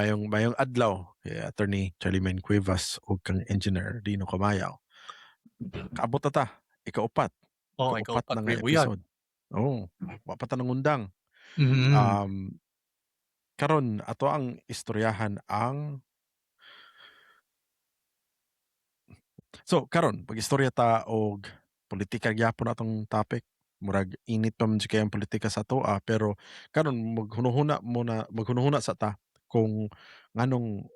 Mayong mayong adlaw kay Attorney Charlemagne Cuevas ug kang Engineer Dino Kamayaw. Kaabot na ta, ikaupat. Oh, Ikaupat ikaupat na nga pre buyag. episode. Oh, wa pa ta nangundang. Karon ato ang istoryahan ang. So karon pag-istorya ta og politika gyapon atong topic. Murag init pa man jud kay ang politika sa atoa, pero karon maghunuhuna muna, maghunuhuna sa ta kung nganong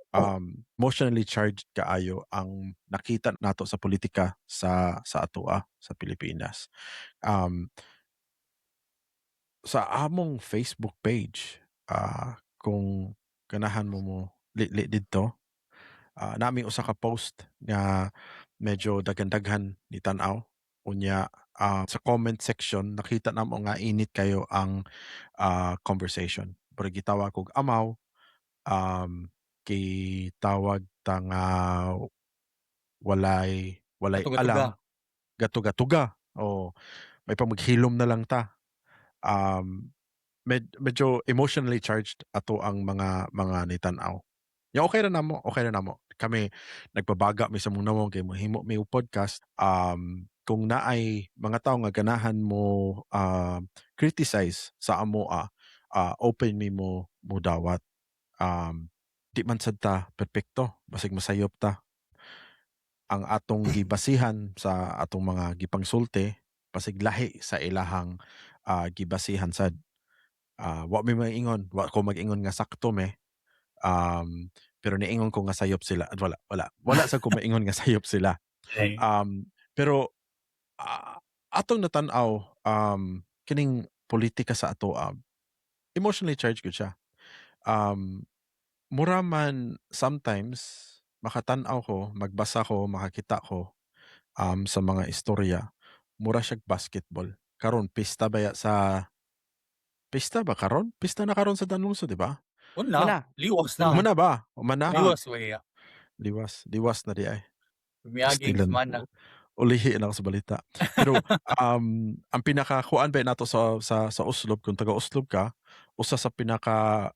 emotionally charged kaayo ang nakita nato sa politika sa atoa sa Pilipinas. Sa among Facebook page, kung ganahan mo mo li didto, nami usa ka post nga medyo daghan-daghan ni tan-aw. Unya sa comment section nakita namo nga init kayo ang conversation. Pero gitawag og amaw, gitawag ta nga walay walay Gatuga-tuga. Alam, gatuga-tuga. O may pamaghilom na lang ta. Medyo emotionally charged ato ang mga nitan-aw. Ya, okay ra namo, okay ra namo. Kami nagpabaga mi sa mong nawong kay mohimo mi og podcast. Kung naay mga tawo nga ganahan mo criticize sa amoa, open mi mo dawat. Di man sad ta perpekto, basig masayop ta. Ang atong gibasihan sa atong mga gipangsulti basig lahi sa ilahang gibasihan sad. Wa mi maingon, wa ko mag-ingon nga sakto me. Pero niingon ko nga sayop sila. Wala, wala. Wala sa ko maingon nga sayop sila. Pero atong natan-aw, kining politika sa ato, emotionally charged gud siya. Mura man sometimes makatan-aw ko, magbasa ko, makakita ko sa mga istorya, mura siyag basketball. Karon pista baya sa pista ba karon? Pista na karon sa Danlungsod, di ba? Wala, Wala. Liwas na. Humana ba? Humana? Liwas way. Liwas, liwas na di ay. Miaging Pastilan. semana. Ulihi na ako sa balita. Pero ang pinaka kuan ba nato sa Oslob, kung taga Oslob ka, usa sa pinaka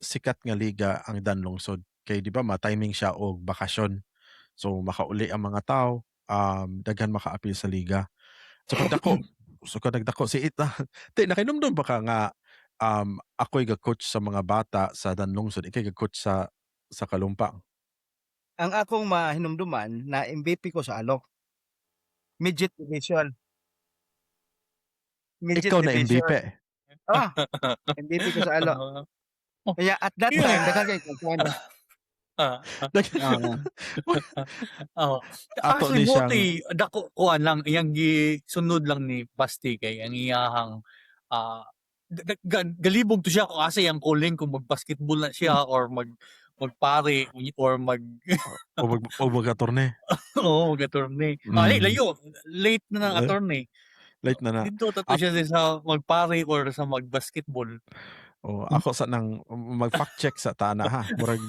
sikat nga liga ang Danlungsod. Kay di ba ma-timing siya og bakasyon. So makauli ang mga tao, daghan makaapil sa liga. So pagdako, so ka nagdako si Ita. Te, nakainumdum ba ka nga ako'y ga-coach sa mga bata sa Danlungsod, ikay ga-coach sa Kalumpang? Ang akong mahinumduman na MVP ko sa Alok. Midget division. Midget Ikaw na division. MVP. Ah, MVP ko sa Alok. Kaya at that time, daghan kay kagkuan. Oh. Ato Actually, ni siyang buti dako kuan lang iyang gisunod lang ni Basti kay ang iyahang galibog to siya kung asa iyang calling, kung mag-basketball na siya or magpare or mag o mag-attorney. Oo, mag-attorney. Ah, layo, late na ng attorney. Late na na. Dito to siya sa magpare or sa mag-basketball. Oh, ako sa nang mag-fact check sa tana ha. Murag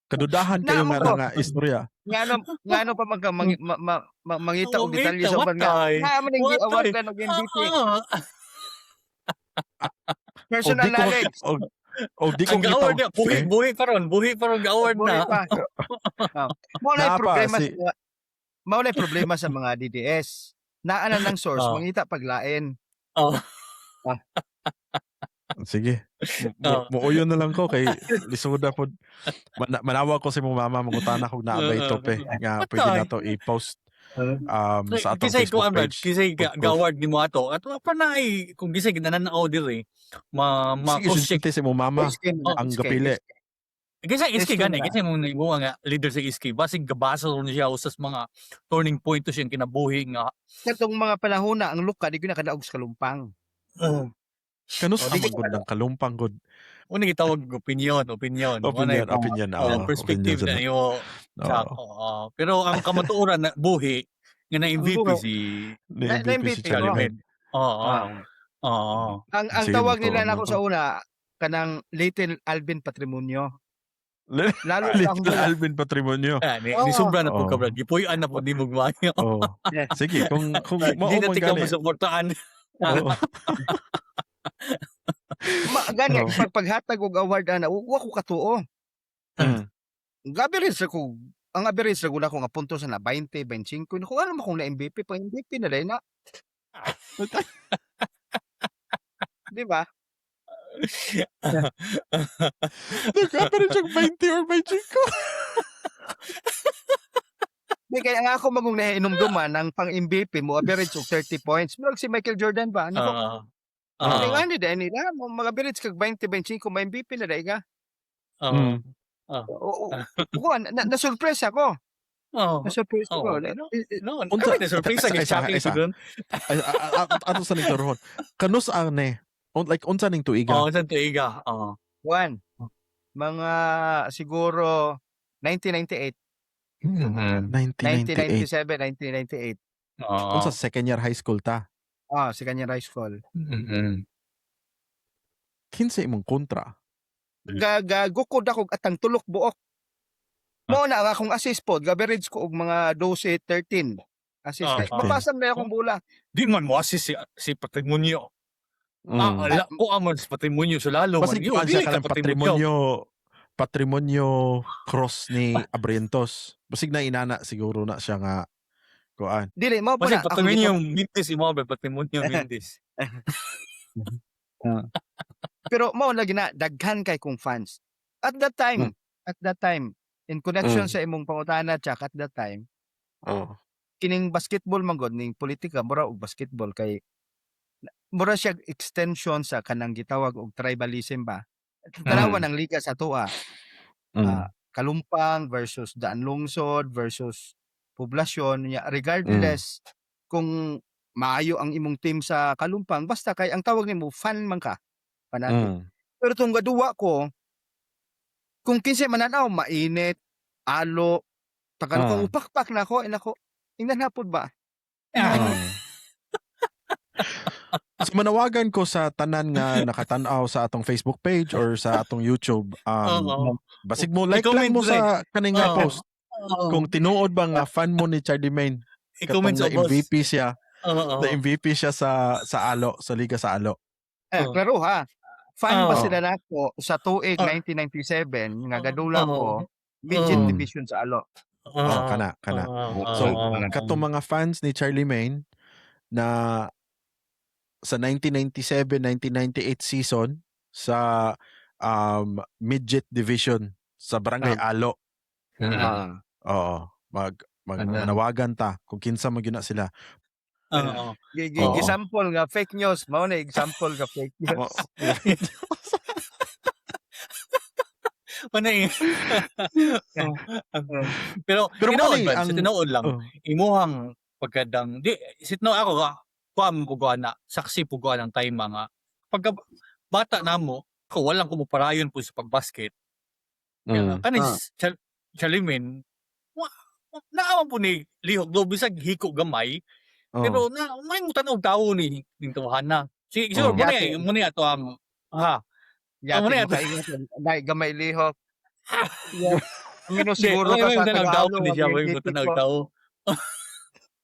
kadudahan kayo Naamo nga ko. na nga istorya. Ngano pa man ka mangita og Oo, detalye sa uban nga. watay. Nga man ang Watay. gi-awardan og MVP. Personal O di ko knowledge. O di ko Ang kita award niya, buhi, buhi pa ron, buhi pa ron award Buhi na. pa. Oh. Mao na Naa pa problema sa mao na problema sa mga DDS. Naa na ng source, mangita paglain. Sige. Muuyon na lang ko kay lisuda pod. Manawag ko sa imong mama, mangutana kog naa bay tope nga pwede Patay. nato i-post sa atong Kisay Facebook kuan Brad, page. kisay Proof. gaward ni mo ato. At pa na ay kung kisay ginananaw diri ma Sige, cross check. sulti sa imong mama SK na, ang SK. gapili. Kisay SK SK gani, na. kisay mo mo nga leader sa SK, basig gabasa ron siya usas mga turning point to siyang kinabuhi nga. Katong mga panahon na ang luka di ko nakadaog sa Kalumpang. Kanus Oh, di man ko gud ng Kalumpang gud? Una gitawag opinion, opinion. Opinion, opinion, Oh, oo, perspective opinion na sa iyo. Oo. Oo. Pero ang kamatuoran na buhi nga na MVP buhi. si Ni Na MVP si MVP ko. Charlemagne. Oo. Oo. Ang Sige, tawag nila matuon nako na sa una kanang Little Alvin Patrimonio. Lalo sa akong Little Alvin Patrimonio. Ah, ni sobra na po ka, Brad. Gipuy-an na po di mo gumayo. Oh. Sige, kung mao Di na man tika gani. mo suportaan. Oo. Ma, gani Gani Oo. pag paghatag og award ana, wa ko katuo. Average ra ko, ang average ra gud ako nga puntos na 20, 25. Naku, ano man kung na MVP pa, MVP na diay na. Di ba? Nag-average og 20 or 25. Di kaya nga ako magong nahinumduman ang pang MVP mo average og 30 points. Murag si Michael Jordan ba? Ano ko? Ah. Kaya nga ni dahil nila, mo mag-average kag 20, 25, ma MVP na diay ka. Oo, oo, na surprise ako. Na-surprise ako. No, no, Unsa kami na surprise sa isa chatting isa. siguro. Ay, ato sa ning turohon. Kanus ang ne? Like unsa ning tuiga? Oh, sa tuiga. Oo. One. Mga siguro 1998, 1998. 1997, 1998. Oo. Unsa, second year high school ta? Ah, second year high school. Kinsa imong kontra? Gagukod ako atang tulok buok. Mo na ang akong assist pod, gaverage ko og mga 12, 13 assist. Kay mapasam na akong bola. Di man mo assist si Patrimonio. Ah, ala ko aman si Patrimonio sa lalo man. Basig Yo, kuan siya dili ka kanang Patrimonio. patrimonyo patrimonyo cross ni Abrientos. Basig na inana siguro na siya nga kuan. Dili mo po Basig na akong Patrimonio Mintis imo ba, Patrimonio Mintis.. Pero mao lagi na daghan kay kong fans. At that time, at that time in connection sa imong pangutana, Chuck, at that time kining basketball man gud ning politika mura og basketball kay mura siya extension sa kanang gitawag og tribalism ba. Tanawa ng liga sa atoa, Kalumpang versus Daan Lungsod versus Poblasyon nya, regardless kung maayo ang imong team sa Kalumpang, basta kay ang tawag nimo fan man ka, fanatic. Pero tong gaduwa ko, kung kinsay mananaw mainit, alo, tagal ko upakpak na ako, eh, nako, ingnan hapon ba? So manawagan ko sa tanan nga nakatan-aw sa atong Facebook page or sa atong YouTube, Oo. basig mo like lang I-comment mo sa kaning nga post. Kung tinuod ba nga fan mo ni Charlie Main I-comment katong sa na boss. MVP siya, na MVP siya sa Alo, sa Liga sa Alo. Eh, klaro ha. Fan ba sila nako sa tuig 1997 nga gadula ko midget division sa Alo. Oh, kana kana. So katong mga fans ni Charlie Main na sa 1997-1998 season sa midget division sa Barangay Alo. Oo, mag mag Ano? manawagan ta kung kinsa man gyud na sila. Gisample nga fake news, mao na example nga fake news. Panay. Pero Pero tinuod mao ni ba? Sa tinuod lang imuhang pagkadang di sit no ako ka kuha mo puguan na saksi puguan ang time nga pagka bata namo ko walang kumuparayon po sa pagbasket. Kani Charlemagne wa naaman po ni lihok do bisag hiko gamay, pero na may mutan og tawo ni ning tawhana. Sige, siguro mo Yate. ni mo ni ato ang ha. Yate Mao na mo ato. kaingon dai gamay lihok. Mino Di, siguro may ka may sa mutan og tawo Tagalog ni nga siya, may MVP mutan og ko. tawo.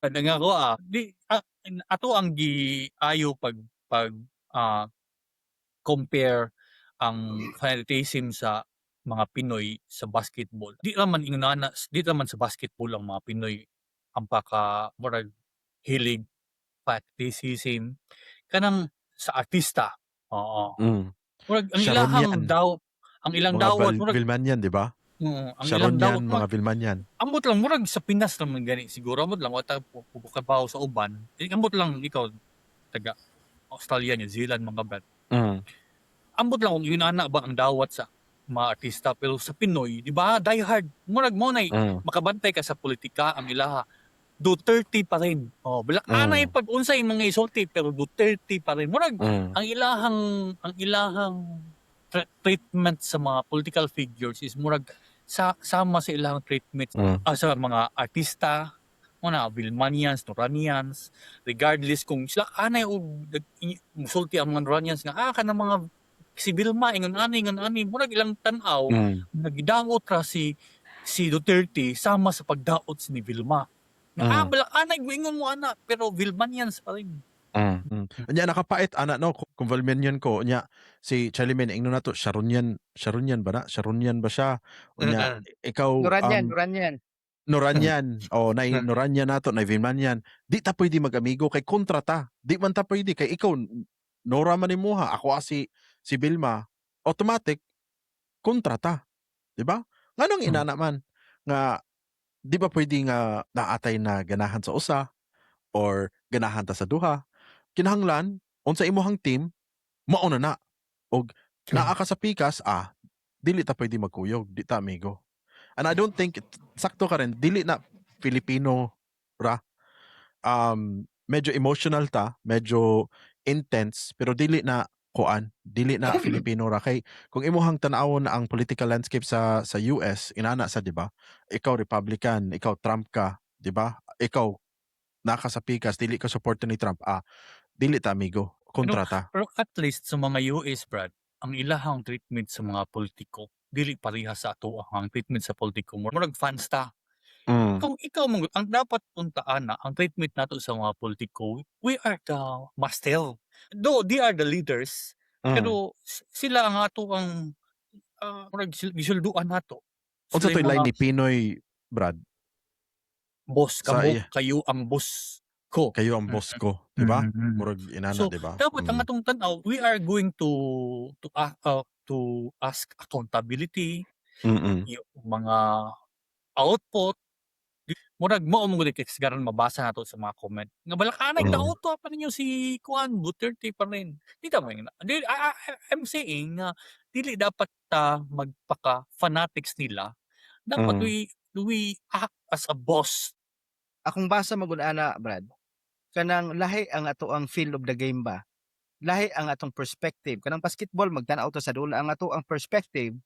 Kada nga ko di ato ang giayo pag compare ang fanaticism sa mga Pinoy sa basketball. Di raman ingon di raman sa basketball ang mga Pinoy ang paka murag hilig fanaticism kanang sa artista. Oo. Murag ang ilahang Sharonian. daw ang ilang Mga dawat murag Vilmanian, di ba? Ang ilang dawat Sharonian, mga Vilmanian. Ambot lang murag sa Pinas naman gani siguro, ambot lang wa ta kabaw sa uban. Eh, ambot lang ikaw taga Australia, New Zealand mga brad. Ambot lang kung yun ana ba ang dawat sa mga artista, pero sa Pinoy, di ba, die hard murag mo nay makabantay ka sa politika ang ilaha Duterte pa rin. Oh, balak anay pag unsay mga isulti pero Duterte pa rin. Murag ang ilahang treatment sa mga political figures is murag sa sama sa ilahang treatment sa mga artista mo na Vilmanians, Noranians, regardless kung sila anay og musulti ang mga Noranians nga kanang mga si Vilma ingon ani ingon ani, murag ilang tan-aw nagidaot ra si Duterte sama sa pagdaot si ni Vilma. Nga, balak anay ingon mo ana pero Vilmanians pa rin. Nya nakapait ana, no, kung Valmenian ko nya si Charlie Men, ingnon nato Sharonian, Sharonian ba na? Sharonian ba siya? Unya ikaw Noranyan, Noranyan. Noranyan o nay Noranyan nato, nay Vilmanian, di ta pwede mag-amigo kay kontra ta. Di man ta pwede kay ikaw Nora man imuha, ako si Vilma, automatic kontra ta, di ba? Nganong inana man nga di ba pwede nga naatay na ganahan sa usa or ganahan ta sa duha? Kinahanglan unsa imuhang team, mao na na, og naa ka sa pikas, dili ta pwede magkuyog, di ta amigo. And I don't think sakto ka rin, dili na Filipino ra. Medyo emotional ta, medyo intense, pero dili na kuan, dili na Filipino ra, kay kung imuhang tan-awon ang political landscape sa US, inana sa, di ba? Ikaw Republican, ikaw Trump ka, di ba? Ikaw naka sa pikas, dili ka suporta ni Trump, dili ta amigo, kontra ta. Pero at least sa mga US, Brad, ang ilahang treatment sa mga politiko dili pareha sa ato ang treatment sa politiko. Murag fans ta. Kung ikaw mo ang dapat puntaan na ang treatment nato sa mga politiko, we are the master. Though they are the leaders, pero sila ang ato ang murag gisulduan nato. Unsa Sila to'y yung line mga ni PNoy, Brad? Boss Sa kamo, kayo ang boss ko. Kayo ang boss ko, di ba? Murag inana, So, di ba? dapat ang atong tan-aw, we are going to ask accountability, yung mga output. Murag mao mo gud kay sigaran mabasa nato sa mga comment. Nga balakanay auto pa ninyo si kuan Duterte pa rin. Di ta mo di, I'm saying nga dili dapat ta magpaka fanatics nila. Dapat we act as a boss. Akong basa magud ana, Brad. Kanang lahi ang ato ang feel of the game ba. Lahi ang atong perspective. Kanang basketball, magtan-aw ta sa dula, ang ato ang perspective,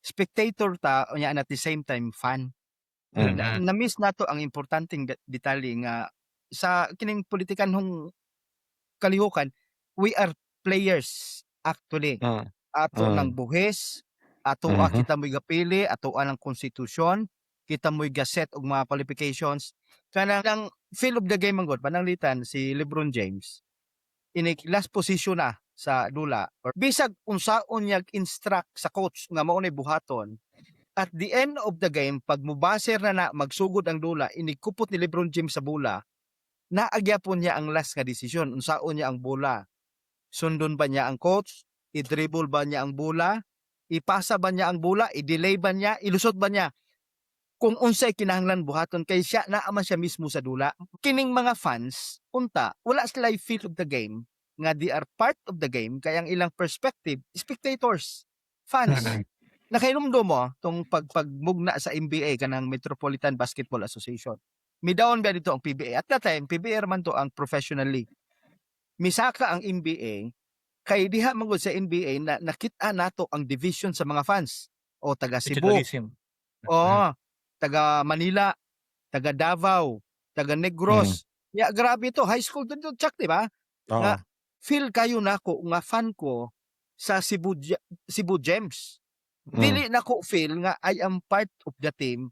spectator ta unya and at the same time fan. Na-miss nato ang importanteng detalye nga sa kining politikanhong kalihukan, we are players actually. Ato ng buhis, ato kita mo'y gapili, ato ang konstitusyon, kita mo'y gaset og mga qualifications. Kanang feel of the game man gud, pananglitan si LeBron James inig last position na sa dula or bisag unsaon niya instruct sa coach nga mao nay buhaton, at the end of the game, pag mubuzzer na na magsugod ang dula, inig kupot ni LeBron James sa bola, naagyapon niya ang last nga desisyon, unsaon niya ang bola, sundon ba niya ang coach, i-dribble ba niya ang bola, ipasa ba niya ang bola, i-delay ba niya, ilusot ba niya, kung unsay kinahanglan buhaton, kay siya naa man siya mismo sa dula. Kining mga fans unta, wala sila feel of the game nga they are part of the game, kay ang ilang perspective, spectators, fans. Nakainumdum mo tong pagmugna sa NBA, kanang Metropolitan Basketball Association? Midaon ba dito ang PBA? At that time, PBA man to ang professional league. Misaka ang NBA kay diha man gud sa NBA na nakita nato ang division sa mga fans. O taga Cebu, Regionalism. o taga Manila, taga Davao, taga Negros. Ya grabe to, high school to check, di ba? Oo. Nga feel kayo nako nga fan ko sa Cebu Cebu Gems. Dili nako feel nga I am part of the team.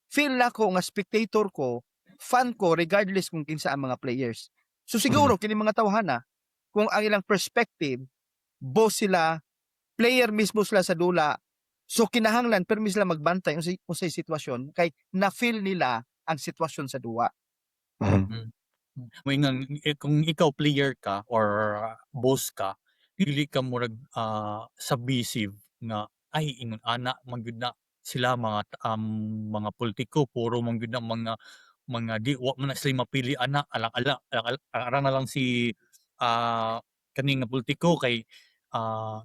Feel nako nga spectator ko, fan ko regardless kung kinsa ang mga players. So siguro kini mga tawhana, kung ang ilang perspective, boss sila, player mismo sila sa dula, so kinahanglan permi sila magbantay unsay sitwasyon kay na-feel nila ang sitwasyon sa duwa. Moingon eh, kung ikaw player ka or boss ka, dili ka murag submissive nga ay ingon ana man gyud na sila mga politiko, puro man gyud na mga di wa man na sila mapili ana, alang ala alang, ara na lang si kani nga politiko kay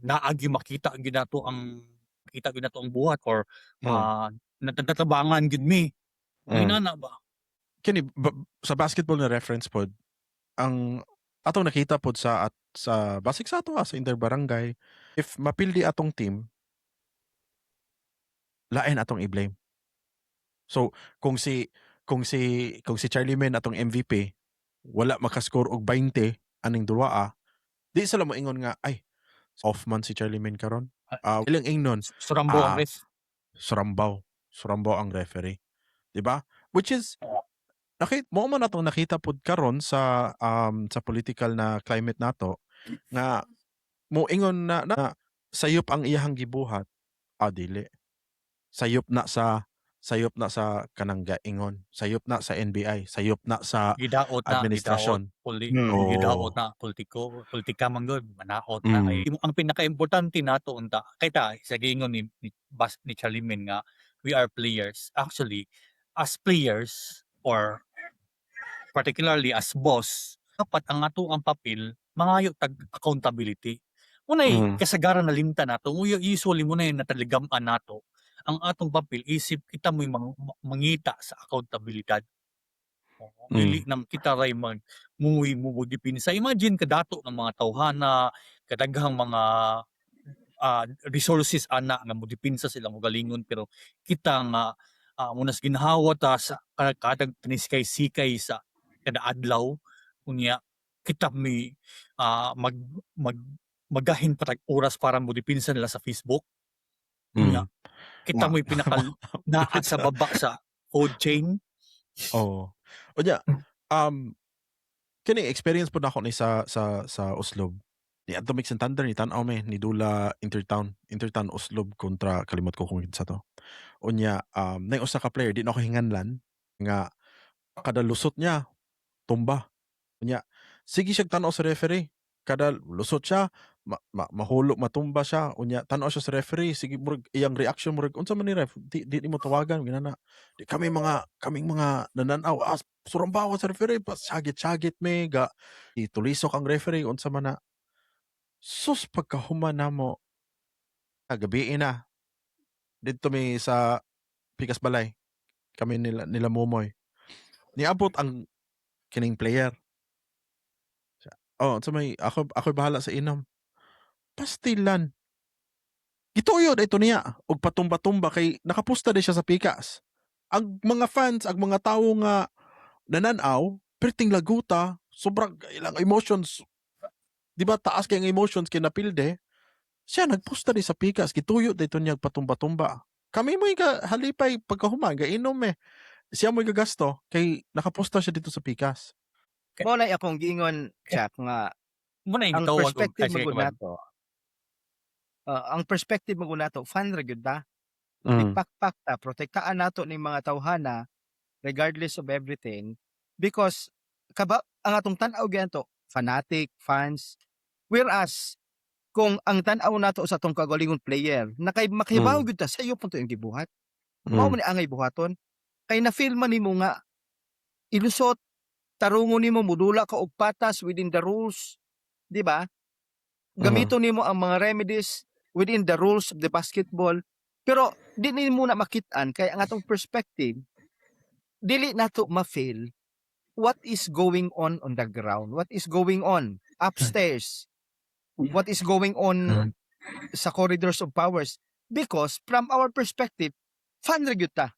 naagi makita gyud nato ang kita gyud nato ang buhat or natatabangan gyud mi. Inana ba? Kini sa basketball na reference pod, ang atong nakita pod sa at sa basig sa ato sa interbarangay, if mapildi atong team, lain atong i-blame. So kung si Charlie Men atong MVP wala makascore og 20 aning duwa, di sila moingon nga ay off man si Charlie Men karon. Ilang ingnon Surambo ang ref. Surambaw, surambaw ang referee, di ba? Which is Nakit mao man atong nakita pud karon sa political na climate nato nga moingon na sayop ang iyahang gibuhat, ah, dili. Sayop na sa kanang gaingon, sayop na sa NBI, sayop na sa Gidaot na, gidaot administrasyon. puli gidaot Oo. na politiko, politika man gud manaot na kay ang pinakaimportante nato unta kay ta sa giingon ni Bas ni Charlemagne nga we are players. Actually, as players or particularly as boss, dapat ang ato ang papel mangayo tag accountability. Munay kasagaran na limta nato, usually mo na nataligam-an nato ang atong papel isip kita mo'y mangita sa accountabilidad. Oo, dili nang kita ray mag muy mo depensa. Imagine kadato ng mga tawhana, kadaghang mga resources ana nga modepensa sila mogalingon, pero kita nga munas ginhawa ta sa kada kanisikay-sikay sa kada adlaw, unya kita mi mag mag magahin pa tag oras para modepensa nila sa Facebook. Unya kita mo'y pinaka naa sa baba sa food chain. Oo. Unya, kini experience pud nako ni sa Oslob. Niadto mig Santander, ni tan-aw mi ni dula Intertown Oslob kontra, kalimot ko kung kinsa to. Unya nay usa ka player, di na ako hinganlan, nga kada lusot niya tumba. Unya sige siya tan-aw sa referee. Kada lusot siya ma, ma, mahulog, matumba siya. Unya tan-aw siya sa referee, sige murag iyang reaction murag, "Unsa man ni, ref, di nimo tawagan ginana." Di kami mga kaming mga nanan-aw, surumbawa sa referee, pa sagit-sagit mi ga itulisok ang referee, unsa man na. Sus, pagkahuman namo, gabii na. Didto mi sa Pikas Balay. Kami nila Momoy. Niabot ang kining player. "Oh, unsa may ako bahala sa inom." Pastilan. Gituyo dito niya og patumba-tumba kay nakapusta di siya sa pikas. Ang mga fans, ang mga tawo nga nanan-aw, perting laguta, sobrang ilang emotions. Di ba taas kay ang emotions kay napilde? Siya nagpusta di sa pikas, gituyo dito niya patumba-tumba. Kami mo ga halipay pagkahuman, gainom eh. Siya mo gagasto kay nakapusta siya dito sa pikas. Mao na akong giingon, Chuck, nga Mo na yung ang gitawag og perspective ay, sige, man gud kaban. Nato. Ang perspective man gud nato, fan ra gyud ta. Nagpakpak ta, protektaan nato ning mga tawhana regardless of everything because kaba ang atong tan-aw gyud fanatic, fans. Whereas kung ang tan-aw nato sa atong kagalingon player, nakay makibaw gyud ta sa iyo punto yung gibuhat. Mao man ni angay buhaton. Kay na feel man nimo nga ilusot, tarungon nimo, mudula ka og patas within the rules, di ba? Gamiton nimo ang mga remedies within the rules of the basketball. Pero di nimo na makit-an kay ang atong perspective dili nato ma-feel what is going on the ground, what is going on upstairs, what is going on sa corridors of powers because from our perspective, fan ra gyud ta.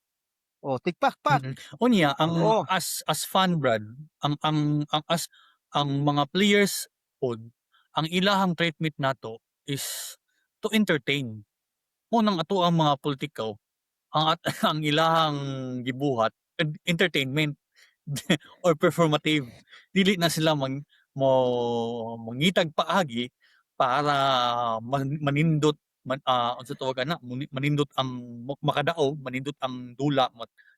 O, tigpakpak. Unya ang Oo. as fan, Brad, ang as ang mga players pod, ang ilahang treatment nato is to entertain. Mo nang ato ang mga politiko, ang ilahang gibuhat entertainment or performative. Dili na sila mang mo mangitag paagi para manindot man, unsa tawag ana, manindot ang makadaog, manindot ang dula,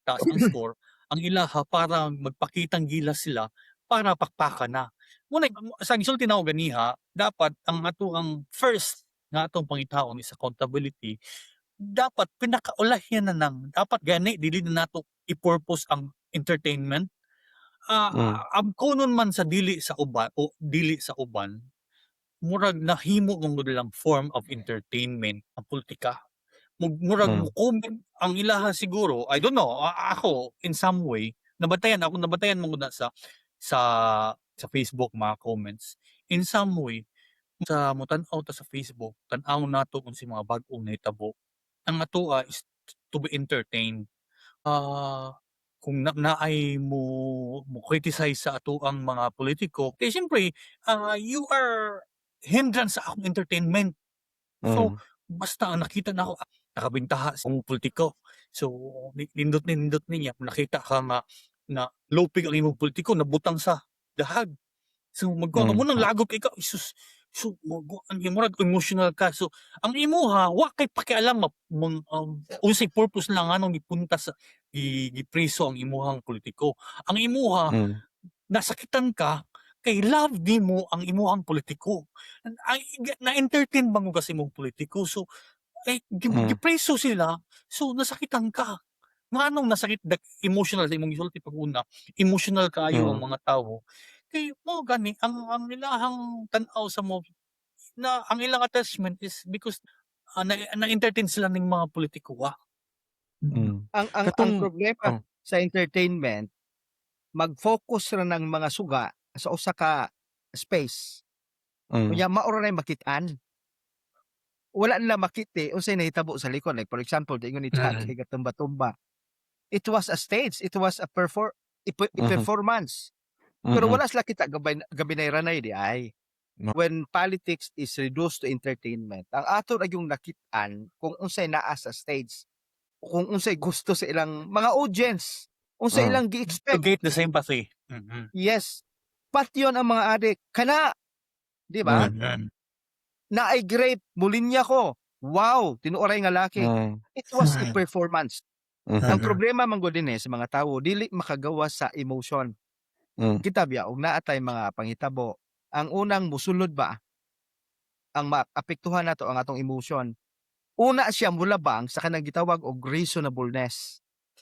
taas ang score. Ang ilaha para magpakitang gilas sila para pakpakan na. Muna sa gisulti nako ganiha, dapat ang ato ang first nga atong pangitaon is accountability. Dapat pinakaulahian na nang dapat gani dili na nato i-purpose ang entertainment. Ang kunon man sa dili sa uban o dili sa uban, murag nahimo man gud lang form of entertainment ang politika. Murag mo comment ang ilaha siguro, I don't know, ako in some way nabatayan ako, nabatayan mo na sa Facebook mga comments. In some way sa motan-aw ta sa Facebook, tan-aw nato kung si mga bag-ong nahitabo. Ang atoa is to be entertained. Kung na naay mo criticize sa atoang mga politiko, kay siyempre you are hindrance sa akong entertainment. So, basta ang nakita nako, nakabintaha sa akong politiko. So, nindot ni nindot niya nakita ka nga na Lupig ang imong politiko nabutang sa dahag. So magkuha ka mo nang lagot kay ka sus, so ang murag emotional ka. So ang imuha wa kay pakialam unsay purpose lang nganong gipunta sa gipriso ang imuhang politiko. Ang imuha nasakitan ka kay love nimo ang imuhang politiko. Ay, na-entertain ba mo kasi imong politiko? So eh, gipreso sila, so nasakitan ka. Nganong nasakit emotional sa imong gisulti pag una, emotional kaayo ang mga tawo. Kay mo gani ang ilahang tan-aw sa mo na ang ilang attachment is because na, na-entertain sila ning mga politiko wa. Ang Katong problema sa entertainment, mag-focus ra ng mga suga sa usa ka space. Unya mao ra nay makit-an. Wala nila makita unsay nahitabo sa likod. Like for example, ingon ni Chuck tumba-tumba. It was a stage, it was a performance. Pero wala sila kita gabay gabinay-ranay di ay. No. When politics is reduced to entertainment, ang ato ra yung nakit-an kung unsay naa sa stage, kung unsay gusto sa ilang mga audience, unsay ilang To gi-expect. get the sympathy. Yes. Patyon ang mga adik. Kana, di ba? Naay grape, mulinya ko. Wow, tinuoray nga laki. It was a performance. Ang problema man gud din eh, sa mga tawo, dili makagawa sa emotion. Kita biya og naa tay mga panghitabo. Ang unang musulod ba ang maapektuhan nato ang atong emotion. Una siya mulabang sa kanang gitawag og reasonableness.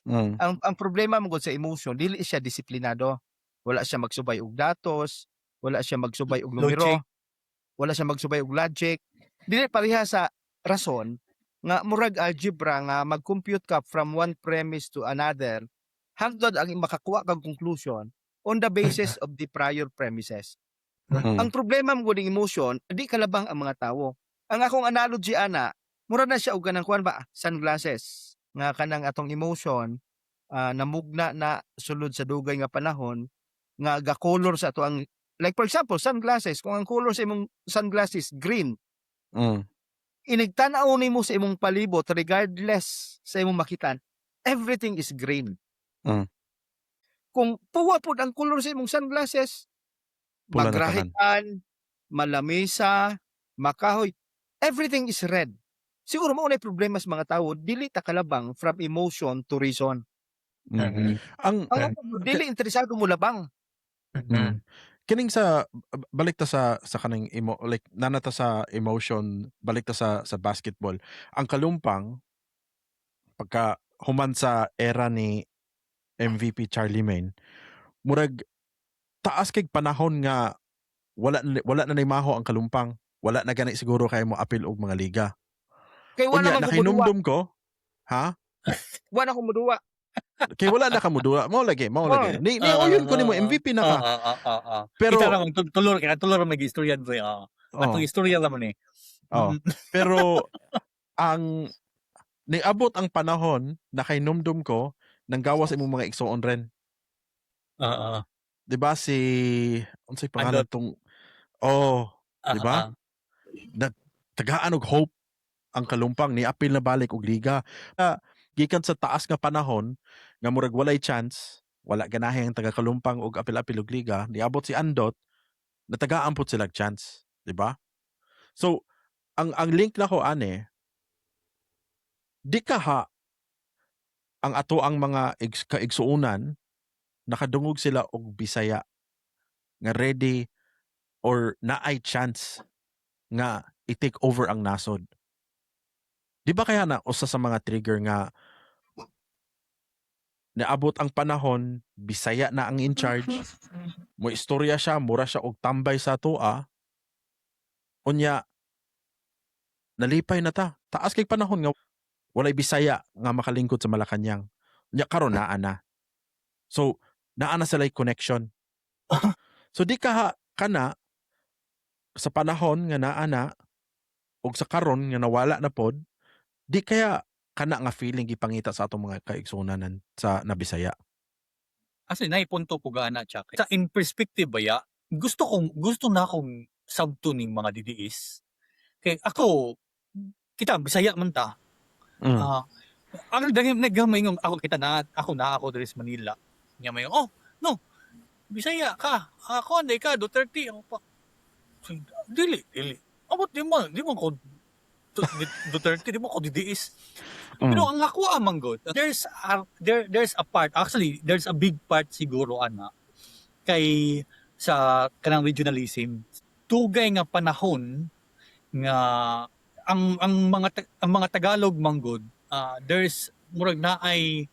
Ang problema man gud sa emotion, dili siya disiplinado. Wala siya magsubay og datos, wala siya magsubay og numero, Logic. Wala siya magsubay og logic. Dili pareha sa rason nga murag algebra nga mag-compute ka from one premise to another hangtod ang makakuha kag conclusion on the basis of the prior premises. Ang problema mo ning emotion, di kalabang ang mga tawo. Ang akong analogy ana, mura na siya og kanang kuan ba, sunglasses nga kanang atong emotion namugna na sulod sa dugay nga panahon nga ga-color sa ato ang, like for example, sunglasses, kung ang color sa imong sunglasses green, inigtan-aw nimo sa imong palibot, regardless sa imong makitan, everything is green. Kung puwa pod ang color sa imong sunglasses, Pula na tanan. magrahian, malamisa, makahoy, everything is red. Siguro mao na problema sa mga tawo, dili ta kalabang from emotion to reason. Ang Ang ako, dili interesado mo labang. Kining sa balik ta sa kaning emo, like nana ta sa emotion, balik ta sa basketball. Ang Kalumpang pagka human sa era ni MVP Charlie Main, murag taas kay panahon nga wala na maho ang Kalumpang. Wala na gani siguro kay mo apil og mga liga. Kay wala Unya man ko muduwa. nakahinumdum ko, ha? Wala ko muduwa. Kay wala na ka muduwa. Mao lagi, mao lagi. Ni uyon ko nimo MVP na ka. Pero Kita ra man tulor kay tulor may istorya dre. Atong istorya ra man eh. Oh. Pero ang niabot ang panahon na kay numdum ko nang gawas imong mga igsuon rin. 'Di ba si unsay pangalan Andot. tong, oh, 'di ba? Tagaan og hope ang Kalumpang ni apil na balik og liga. Gikan sa taas nga panahon nga murag walay chance, wala ganahe ang taga Kalumpang og apil-apil og liga, niabot si Andot, natagaan pud sila chance, 'di ba? So ang link nako ani, di kaha ang ato ang mga kaigsuonan nakadungog sila og Bisaya nga ready or naay chance nga i-take over ang nasod. Di ba kaya na usa sa mga trigger nga naabot ang panahon, Bisaya na ang in charge, mo istorya siya, mura siya og tambay sa atoa, unya nalipay na ta. Taas kay panahon nga walay Bisaya nga makalingkod sa Malacañang. Unya karon naa na. So naa na sila connection. So di ka kana sa panahon nga naa na og sa karon nga nawala na pod, di kaya kana nga feeling gipangita sa atong mga kaigsuonanan sa nabisaya? Kasi naipunto ko gana Chuck. Sa in perspective ba ya, gusto na akong sabto ning mga DDS. Kay ako kita Bisaya man ta. Ah, ang dagim nagmaingon ako kita na ako diri sa Manila. Nya may, "Oh, no Bisaya ka. Ako hindi ka Duterte. Ako pa. Dili, dili. Amot di man ko Duterte, di mo ko DDS. Pero ang ako amang good, there's a part, actually there's a big part siguro ana kay sa kanang regionalism. Dugay nga panahon nga ang mga Tagalog manggod, there's murag naay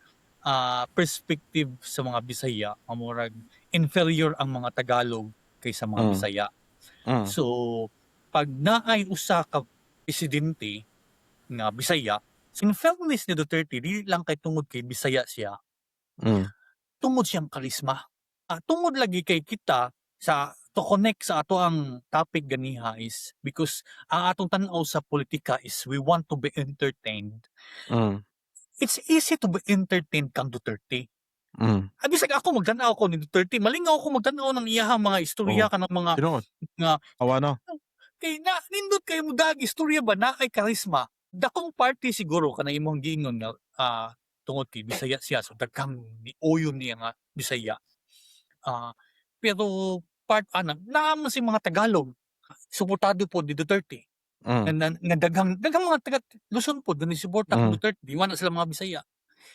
perspective sa mga Bisaya nga murag inferior ang mga Tagalog kaysa mga Bisaya. So pag naay usa ka presidente nga Bisaya, in fairness ni Duterte, dili lang kay tungod kay Bisaya siya, tungod siyang karisma. Tungod lagi kay kita sa to connect sa ato ang topic ganiha is because ang atong tan-aw sa politika is we want to be entertained. It's easy to be entertained kang Duterte. Bisag ako magtan-aw ko ni Duterte, malingaw ako magtan-aw ng iyahang mga istorya kanang mga Tinuod. Nga Awa no. kay na nindot kay mo dag istorya ba na kay karisma. Dakong party siguro kana imong giingon nga tungod kay Bisaya siya, so daghang ni uyon niya nga Bisaya. Pero part ana naa man si mga Tagalog suportado po ni Duterte. Na daghang daghang mga taga Luzon pod nga nisuporta kang Duterte, di man na sila mga Bisaya.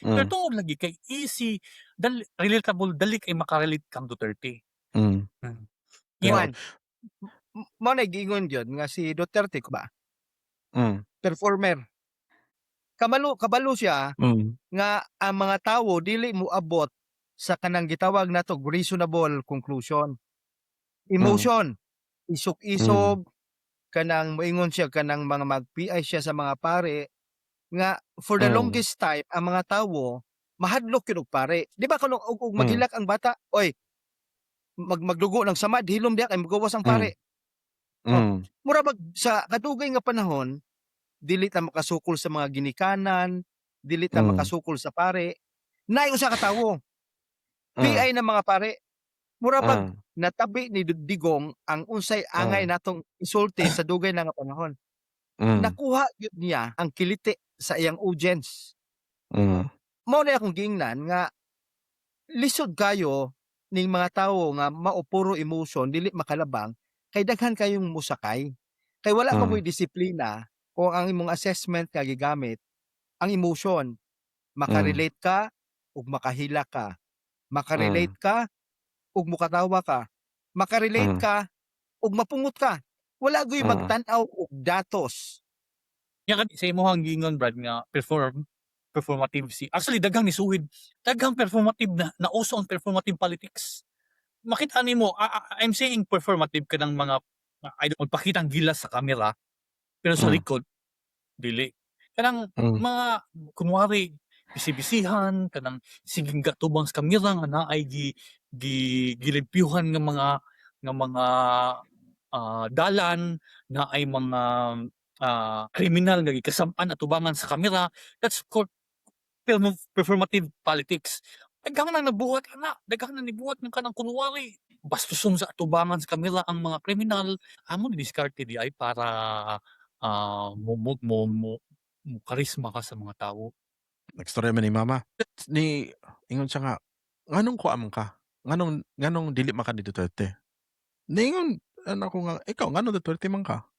Pero tungod lagi kay easy dali, relatable, dali kay makarelate kang Duterte. Tinuod. Juan, mao na giingon gyud nga si Duterte ko ba? Performer. Kamalo kabalo siya nga ang mga tawo dili moabot sa kanang gitawag nato reasonable conclusion. Emotion, isog-isog, kanang moingon siya kanang mga mag-PI siya sa mga pare nga for the longest time ang mga tawo mahadlok gyud og pare. Di ba kuno og maghilak ang bata, "Oy, magdugo ng samad, hilom diha kay mogawas ang pare." Oh, mura bag sa kadugay nga panahon dili ta makasukol sa mga ginikanan, dili ta makasukol sa pare. Naay usa ka tawo, PI ng mga pare. Mura bag natabi ni Digong ang unsay angay natong isulti sa dugay na nga panahon. Nakuha gyud niya ang kiliti sa iyang audience. Mao na akong giingnan nga lisod kayo ning mga tawo nga mao puro emotion, dili makalabang kay daghan kayong mosakay. Kay wala man moy disiplina kung ang imong assessment nga gigamit ang emotion. Makarelate ka ug makahilak ka. Makarelate ka ug mokatawa ka. Makarelate ka ug mapungot ka. Wala gyud magtan-aw og datos. Nya sa imong giingon, Brad, nga performative si, actually daghang nisuhid, daghang performative na nauso ang performative politics. Makita nimo, I'm saying performative kanang mga I don't magpakitang gilas sa kamera pero sa likod dili. Kanang mga kunwari bisi-bisihan, kanang sige gatubang sa kamera nga naay gi gi gilimpyuhan nga mga dalan, naay mga kriminal nga gikasam-an atubangan sa kamera. That's called performative politics. Daghan na nabuhat ana, daghan na nibuhat ng kanang kunwari bastuson sa atubangan sa kamera ang mga kriminal. Amo ni diskarte di ay para mo mo mo mo mo karisma ka sa mga tawo. Nagstorya man ni mama. Ni ingon siya nga, "Nganong kuha man ka? Nganong dili man ka ni Duterte?" Niingon ana ko nga, "Ikaw, nganong Duterte man ka?"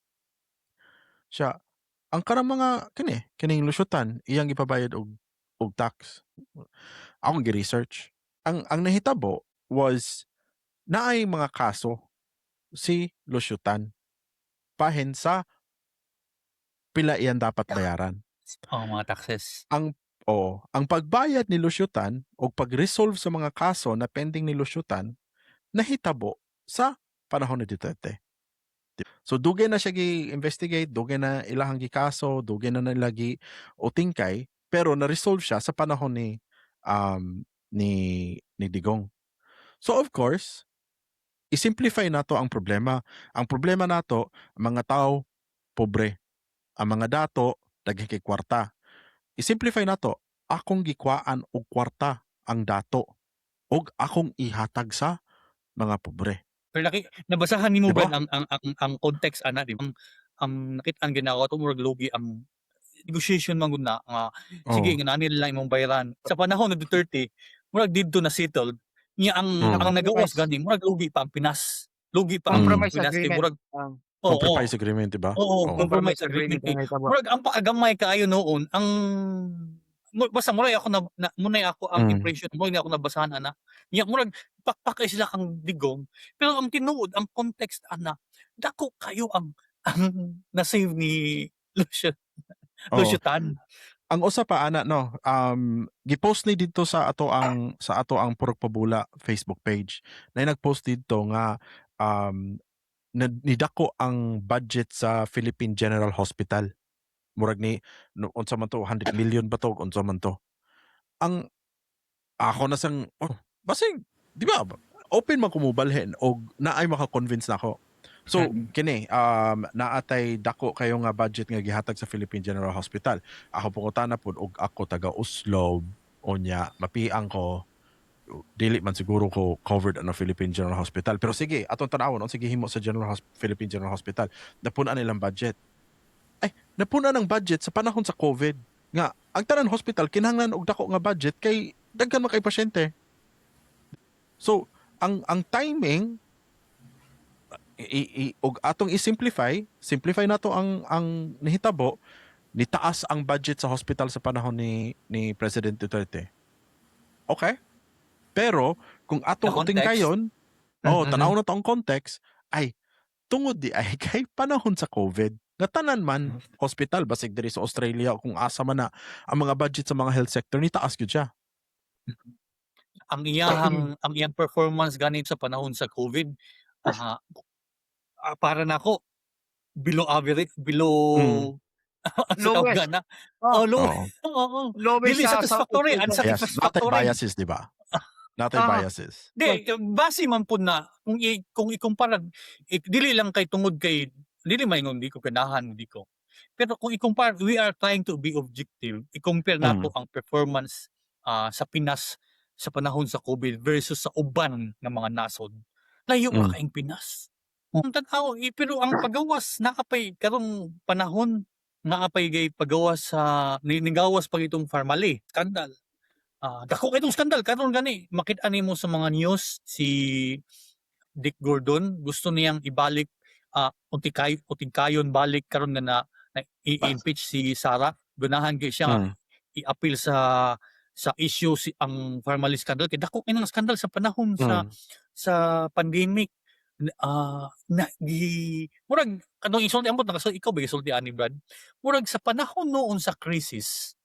Siya, ang kanang mga kini kining Lusyutan iyang gipabayad og tax. Akong gi-research. Ang nahitabo was naay mga kaso si Lusyutan bahin sa pila iyang dapat bayaran. Oh, mga taxes. Ang, oo, ang pagbayad ni Lusyutan o pag-resolve sa mga kaso na pending ni Lusyutan nahitabo sa panahon ni Duterte. So dugay na siya gi-investigate, dugay na ilahang gikaso, dugay na nila gi utingkay, pero na-resolve siya sa panahon ni Digong. So of course, i-simplify nato ang problema. Ang problema nato, ang mga tao pobre. Ang mga dato daghan kay kwarta. I-simplify nato, akong gikwaan og kwarta ang dato og akong ihatag sa mga pobre. Pero laki nabasahan nimo Diba? ba ang context ana, di ba? Ang nakit-an ginawa to murag lugi ang negotiation man gud na nga sige nga nila lang imong bayaran. Sa panahon ni Duterte, murag didto na settled. Nya ang nagawas Compromise. Gani murag lugi pa ang Pinas. Lugi pa ang Compromise Pinas kay agreement. murag Ang oo. Compromise agreement, di ba? Oo, Oo. compromise compromise agreement agreement kay ang nahitabo. murag ang pakagamay kaayo noon ang basta muray ako na munay ako ang impression mo ako nabasahan ana. Nya murag pakpak kay sila kang Digong, pero ang tinuod ang context ana, dako kayo ang na-save ni Lucio Lucio Tan. Ang usa pa ana, no, gipost ni didto sa ato ang Purok Pabula Facebook page. Na nagpost didto nga nidako ang budget sa Philippine General Hospital. Murag ni no, unsa man to, 100 million ba to, unsa man to. Ang ako na sang, oh, basig di ba open man kumubalhin og naay maka-convince nako. So kini naatay dako kayo nga budget nga gihatag sa Philippine General Hospital. Ako pangutana pud, og ako taga Oslob unya mapiang ko, dili man siguro ko covered ano Philippine General Hospital. Pero sige, atong tan-awon unsa gihimo sa Philippine General Hospital. Napun-an nilang budget. Ay, napun-an ang budget sa panahon sa COVID. Nga ang tanan hospital kinahanglan og dako nga budget kay daghan man kay pasyente. So, ang timing og atong i-simplify, simplify nato ang nihitabo, nitaas ang budget sa hospital sa panahon ni President Duterte. Okay? Pero kung atong The context. kayon, oh, tanaw na to ang context, ay tungod di ay kay panahon sa COVID nga tanan man hospital, basig diri sa Australia o kung asa man na, ang mga budget sa mga health sector ni taas gyud siya. Ang iyang performance ganit sa panahon sa COVID, para nako below average, below sa tawag Lowest. na. Oh. Oh, low. Oo. Oo. Lowest Dili sa satisfactory, Southeast Asia. Yes, natay unsatisfactory. Biases, di ba? Natay biases. Di, base man pud na kung ikumpara, dili lang kay tungod kay dili maingon di ko ganahan, di ko. Pero kung ikumpara, we are trying to be objective. I-compare nato ang performance sa Pinas sa panahon sa COVID versus sa uban nga mga nasod. Layo pa kaayong Pinas. Ang tan-aw, eh, pero ang pagawas naa pay karong panahon, naa pay gay pagawas sa nigawas pa itong Pharmally scandal. Dako kay itong scandal karon. Gani makita nimo sa mga news, si Dick Gordon gusto niyang ibalik, unti kay kayon balik karon nga na i-impeach si Sara. Ganahan kay siya nga i-appeal sa issue si ang Pharmally scandal kay dako kay nang scandal sa panahon sa sa pandemic. Na gi murag kanang isulti, ambot na ikaw ba gisulti ani, Brad, murag sa panahon noon sa crisis,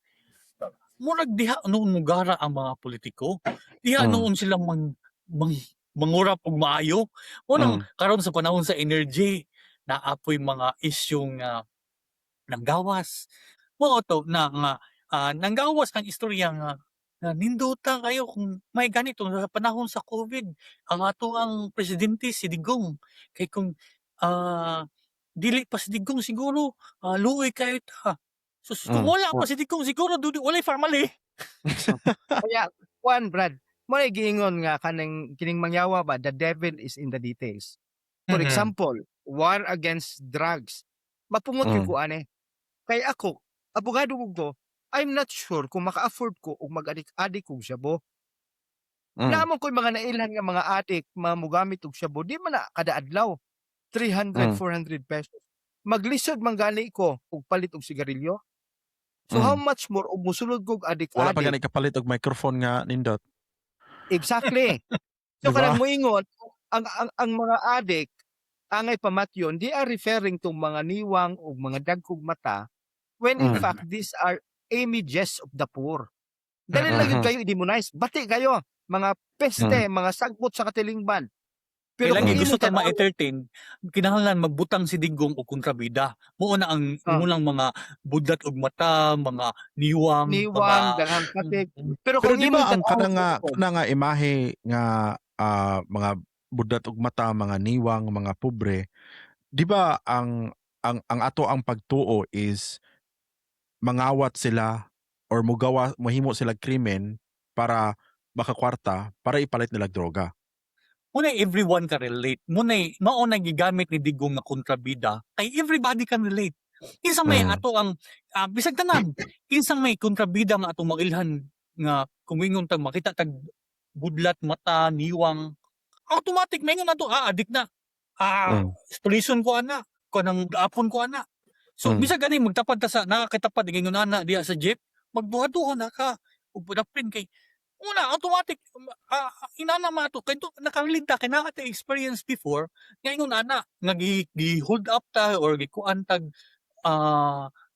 murag diha noon mugara ang mga politiko, diha noon sila mang mangurap og maayo. Unang karon sa panahon sa energy, naa poy mga issue nga nanggawas mao to na nga nanggawas ang istorya nga nindota kayo kung may ganito sa panahon sa COVID ang ato ang presidente si Digong, kay kung dili pa si Digong siguro, luoy kayo ta. Sus, kung wala pa si Digong siguro dudi walay Pharmally. Kaya kuan, Brad, mo na giingon nga kaning kining mangyawa ba, the devil is in the details. For example, war against drugs. Mapungot gyud ko ani. Kay ako, abogado ko, I'm not sure kung maka-afford ko og mag-adik-adik og shabu. Naa man ko'y mga nailhan nga mga adik mga mogamit og shabu, di man na kada adlaw. 300, 400 pesos. Maglisod man gani ko og palit og sigarilyo. So how much more og musulod kog Wala pa adik-adik. gani kapalit og microphone nga nindot. Exactly. So Di ba? kanang moingon ang mga adik angay pamatyon, they are referring to mga niwang o mga dagkog mata when in fact these are images of the poor. Dali lang yun kayo i-demonize. Bati kayo, mga peste, mga sagbot sa katilingban. Pero Kaya lagi kung gusto imong ta tan-awon ma-entertain, kinahanglan magbutang si Digong og kontrabida. Mao na ang unang mga budlat og mata, mga niwang, mga Niwang, daghang katig. Pero Pero kung di imong ba ang tan-awon kana nga imahe nga mga budlat og mata, mga niwang, mga pobre, di ba ang ato ang pagtuo is mangawat sila or mugawa, mohimo sila krimen para makakwarta para ipalit nila droga? Muna everyone ka relate. Muna mao na gigamit ni Digong nga kontrabida kay everybody can relate. Kinsa may ato ang bisag tanan, kinsang may kontrabida nga atong mailhan nga kung ingon tag makita tag budlat mata, niwang, automatic maingon nato, "Ah, adik na. Ah, tulison ko ana, kanang apon ko ana." So bisag gani magtapad ta sa nakakitapad ingon ana diha sa jeep, magbuhat-buhat na ka ug dapin kay una automatic inana man ato kay to nakarelate ta kay naa tay experience before nga ingon ana nga gi hold up ta or gikuan tag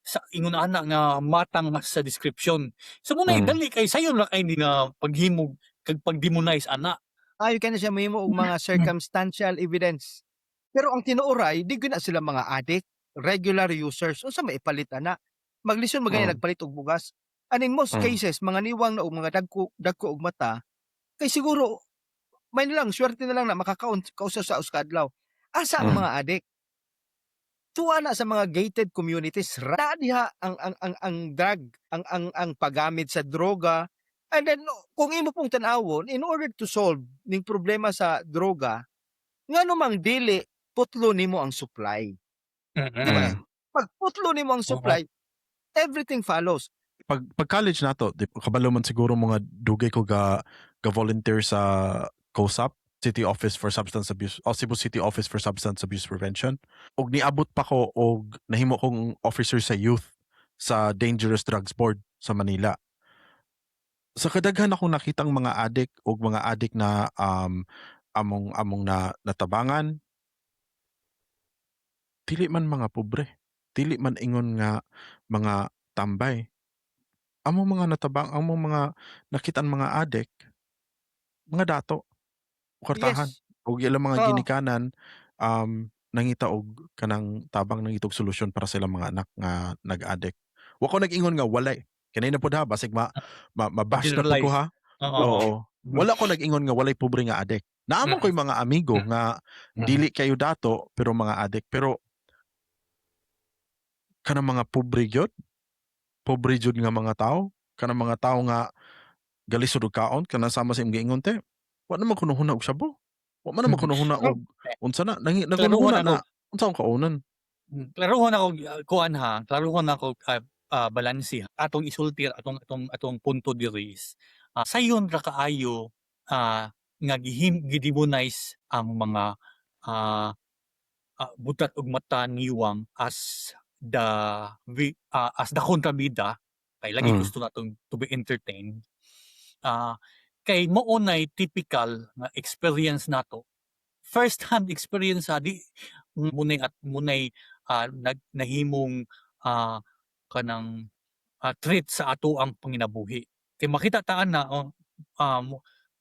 sa ingon ana nga matang sa description. So mao na dali kay sayon ra kay ni nga paghimog kag pag-demonize ana. Ayo kay na siya mahimo og mga circumstantial evidence. Pero ang tinuoray, di gyud na sila mga addict, regular users. Unsa may ipalit ana? Maglisod man gani nagpalit og bugas. And in most cases, mga niwang na og mga dagko dagko og mata, kay siguro may na lang swerte na lang na makakaon kausa sa usa ka adlaw. Asa ang mga addict? Tuwa na sa mga gated communities ra diha ang drug, ang paggamit sa droga. And then kung imo pong tan-awon, in order to solve ning problema sa droga, ngano mang dili putlo nimo ang supply? Di ba? Pag putlo nimo ang supply, everything follows. Pag college nato, di kabalo man siguro mga dugay ko ga volunteer sa COSAP, City Office for Substance Abuse, o Cebu City Office for Substance Abuse Prevention. Og niabot pa ko og nahimo kong officer sa youth sa Dangerous Drugs Board sa Manila. Sa kadaghan akong nakitang mga addict og mga addict na among na natabangan, dili man mga pobre, dili man ingon nga mga tambay. Among mga natabang, among mga nakitaan mga addict, mga dato, kwartahan ug ilang mga ginikanan nangita og kanang tabang, nangita og solusyon para sa ilang mga anak nga nag-addict. Wa ko nag-ingon nga walay. Kanay na pud ha, basig ma ma-bash na pud ko Generalize. ha. Oo. Wala ko nag-ingon nga walay pobre nga addict. Naa man ko'y mga amigo nga dili kayo dato pero mga addict, pero kanang mga pobre gyud, pobre jud nga mga tawo, kanang mga tawo nga galisod og kaon, kanang sama sa imong giingon te. Wa naman ko huna og shabu. Wa man naman ko huna og unsa na nangi Klaruhon naghuna ako. na unsa akong kaunan. Klaruhon ako kuan ha, klaruhon ako balanse atong isulti atong punto diri is sayon ra kaayo nga gidemonize ang mga budlat og mata, niwang as the kontrabida kay lagi gusto natong to be entertained. Kay mao nay typical nga experience nato. First hand experience ha, di munay at munay nag nahimong kanang threat sa ato ang panginabuhi. Kay makita taan na oh,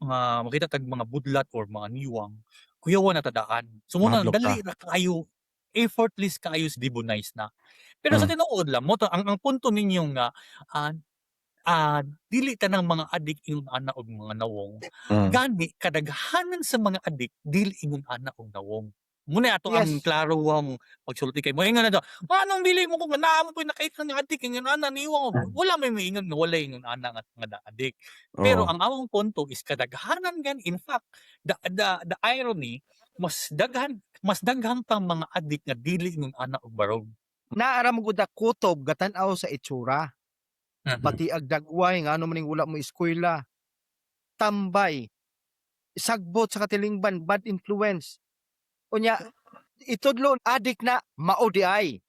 mga makita tag mga budlat or mga niwang, kuyawan na tadaan. So mao na Mahadlok ta. dali ra kaayo, effortless kaayo demonize na. Pero sa tinuod lang mo to ang punto ninyo nga dili tanang mga adik ingon ana og mga nawong. Gani kadaghanan sa mga adik dili ingon ana og nawong. Muna ato ang klaro ang pagsulti kay moingon na to. Anong dili mo kung naa mo po'y nakita nga adik ingon ana niwang? Wala may moingon nga walay ingon ana nga adik. Pero ang among punto is kadaghanan gan, in fact, the irony, mas daghan pang mga adik nga dili ingon ana og barog. Naa ra mo gud kutob gatan-aw sa itsura. Pati ag dagway, ngano man ning wala mo eskwela. Tambay. Sagbot sa katilingban, bad influence. Unya itudlo adik na, mao di ay.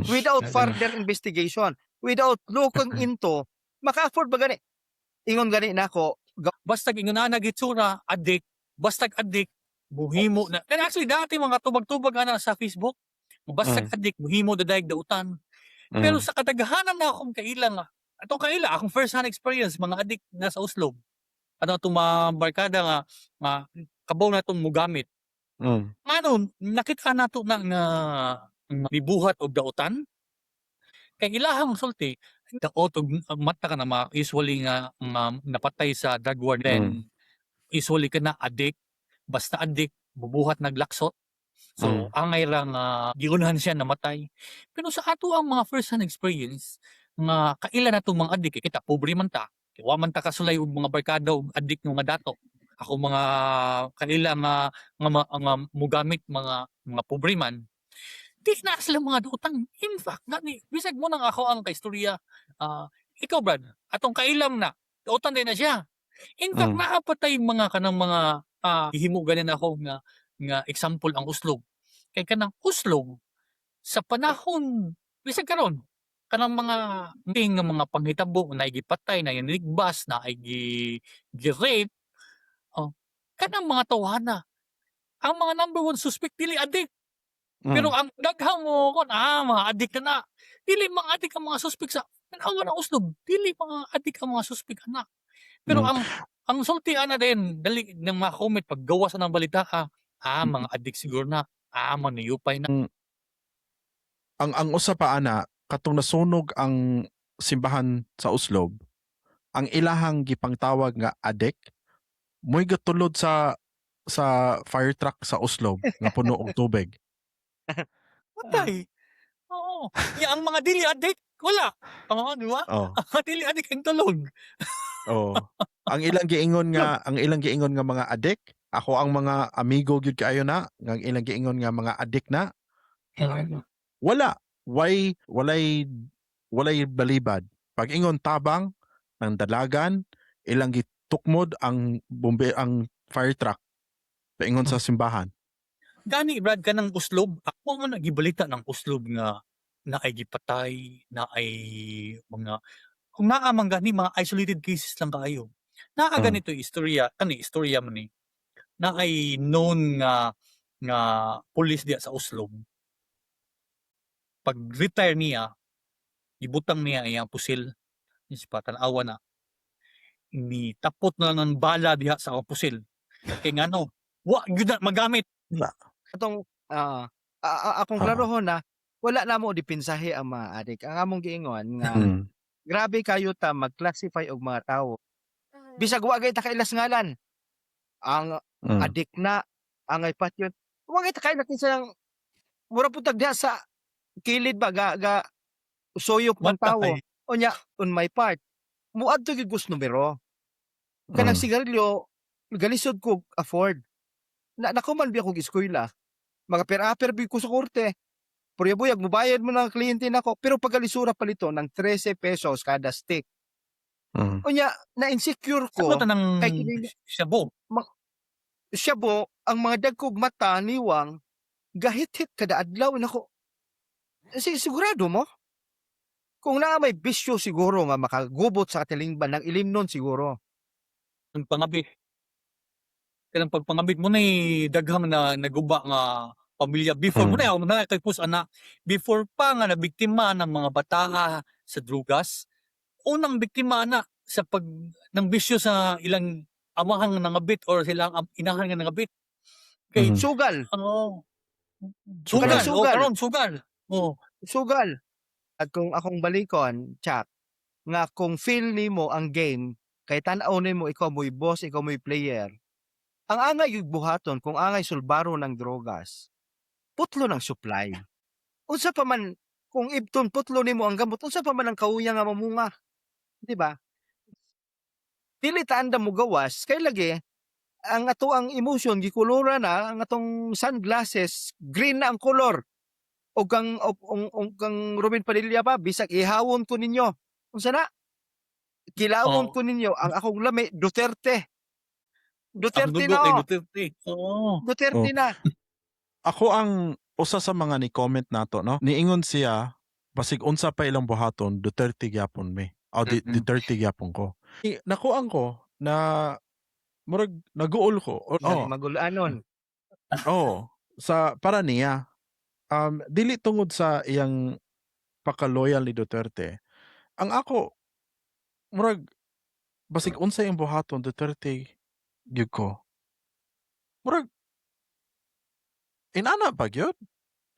Without further investigation, without looking into maka-afford ba gani? Ingon gani nako, Basta ingon ana gitsura, adik, basta adik muhimo na. And actually dati mga tubag-tubag ana sa Facebook, basta adik muhimo dadayag dautan. Pero sa kadaghanan na akong kaila nga, atong kaila, akong first hand experience, mga adik na sa Oslob. Ano atong mga barkada nga kabaw na itong mugamit. Ngano, nakita nato na nga mibuhat og dautan. Kay ilahang sulti, daot og mata ka na mga usually nga napatay sa drug war, then usually ka na addict, basta addict, bubuhat naglaksot. So, angay ra nga giunhan siya namatay. Pero sa ato ang mga first hand experience nga kaila na itong mga addict, kay kita pobre man ta, kay wa man ta kasulay og mga barkada og addict nga mga dato. Ako mga kaila nga mugamit mga pobre man. Di na sila mga dautan. In fact, gani bisag mo nang ako ang kaistorya, ikaw Brad, atong kailam na dautan din na siya. In fact, naa pa tay mga kanang mga gihimo ganin ako nga example ang Oslob. Kay kanang Oslob sa panahon bisag karon, kanang mga ting nga mga panghitabo, naay gipatay, naay nigbas, naay gi-rape, oh, kanang mga tawhana. Ang mga number one suspect dili adik. Pero ang daghang mo kon, mga adik na na. Dili mga adik ang mga suspect sa tan-awa ng Oslob, dili mga adik ang mga suspect ana. Pero ang sulti ana din dali ng mga comment pag gawas na ng balita, mga adik siguro na, maniyupay na. Ang usa pa ana, katong nasunog ang simbahan sa Oslob, ang ilahang gipangtawag nga adik mo'y gatulod sa fire truck sa Oslob nga puno og tubig. Patay. Oo. Ya ang mga dili adik wala. Oo, di ba? Oh. Ang mga dili adik ang tulog. Oh. Ang ilang giingon nga mga adik, ako ang mga amigo gyud kaayo na, nga ang ilang giingon nga mga adik na, wala. Way walay walay balibad. Pag ingon tabang ng dalagan, ilang gitukmod ang bombe, ang fire truck paingon sa simbahan. Gani, Brad, kanang Oslob, ako man nagibalita ng Oslob nga naay gipatay, naay mga kung naa man gani, mga isolated cases lang kaayo. Naa ganito istorya, kani istorya man ni. Naay known nga pulis diya sa Oslob. Pag retire niya, ibutang niya iyang pusil. Is pa tan-awa na. Ni tapot na lang ng bala diha sa akong pusil. Kay ngano, wa gyud na magamit. Atong akong klarohon na wala na mo depensahe ang mga adik. Ang among giingon nga grabe kayo ta mag-classify og mga tawo. Bisag wa gay ta kailas ngalan. Ang adik na, ang ay patyon. Wa gay ta kaila kinsa ng mura pud tag diha sa kilid ba ga suyop ng tawo. Matay. Unya, on my part, muadto gyud kus numero. Kanang sigarilyo, galisod ko afford. Na nakuman biya kog eskwela. Mga per-aper bi ko sa korte. Pero buyag mubayad mo ng kliyente nako, pero pagalisura palito ng 13 pesos kada stick. Unya, na-insecure ko Sa ng kay kini shabu. Shabu, ang mga dagkog mata niwang gahit-hit kada adlaw nako. Si sigurado mo? Kung naa may bisyo siguro nga makagubot sa katilingban ng ilimnon siguro. Ang pangabit. Kanang pagpangabit mo na daghang na naguba nga pamilya before mo na ako na kay pus ana, before pa nga nabiktima ng mga bataa sa drugas, unang biktima na sa pag ng bisyo sa ilang amahang nangabit or silang inahan nga nangabit kay Sugal, ano, Sugal. sugal, oh, Sugal. Karon sugal, oh. Sugal. At kung akong balikon, Chak, nga kung feel nimo ang game, kay tan-aw nimo ikaw mo'y boss, ikaw mo'y player. Ang angay yung buhaton kung angay sulbaro ng drogas, putlo ng supply. Unsa pa man kung ibton putlo nimo ang gamot, unsa pa man ang kauya nga mamunga? Di ba? Dili ta andam mo gawas kay lagi ang ato ang emotion gikulura na, ang atong sunglasses green na ang kolor. Og kang og kang Ruben Padilla pa, bisag ihawon ko ninyo. Unsa na? Kilawon ko ninyo ang akong lami, Duterte. Ang Duterte dugo na kay oh. Duterte, oo. Duterte na. Ako ang usa sa mga ni comment nato, no? Niingon siya basig unsa pa ilang buhaton, Duterte gyapon mi. O di, Duterte gyapon ko. Nakuan ko na murag naguol ko. O, oh, Magulanon. Oh, sa para niya. Dili tungod sa iyang paka-loyal ni Duterte. Ang ako murag basig unsa iyang buhaton, Duterte gyud ko. Murag inana ba gyud?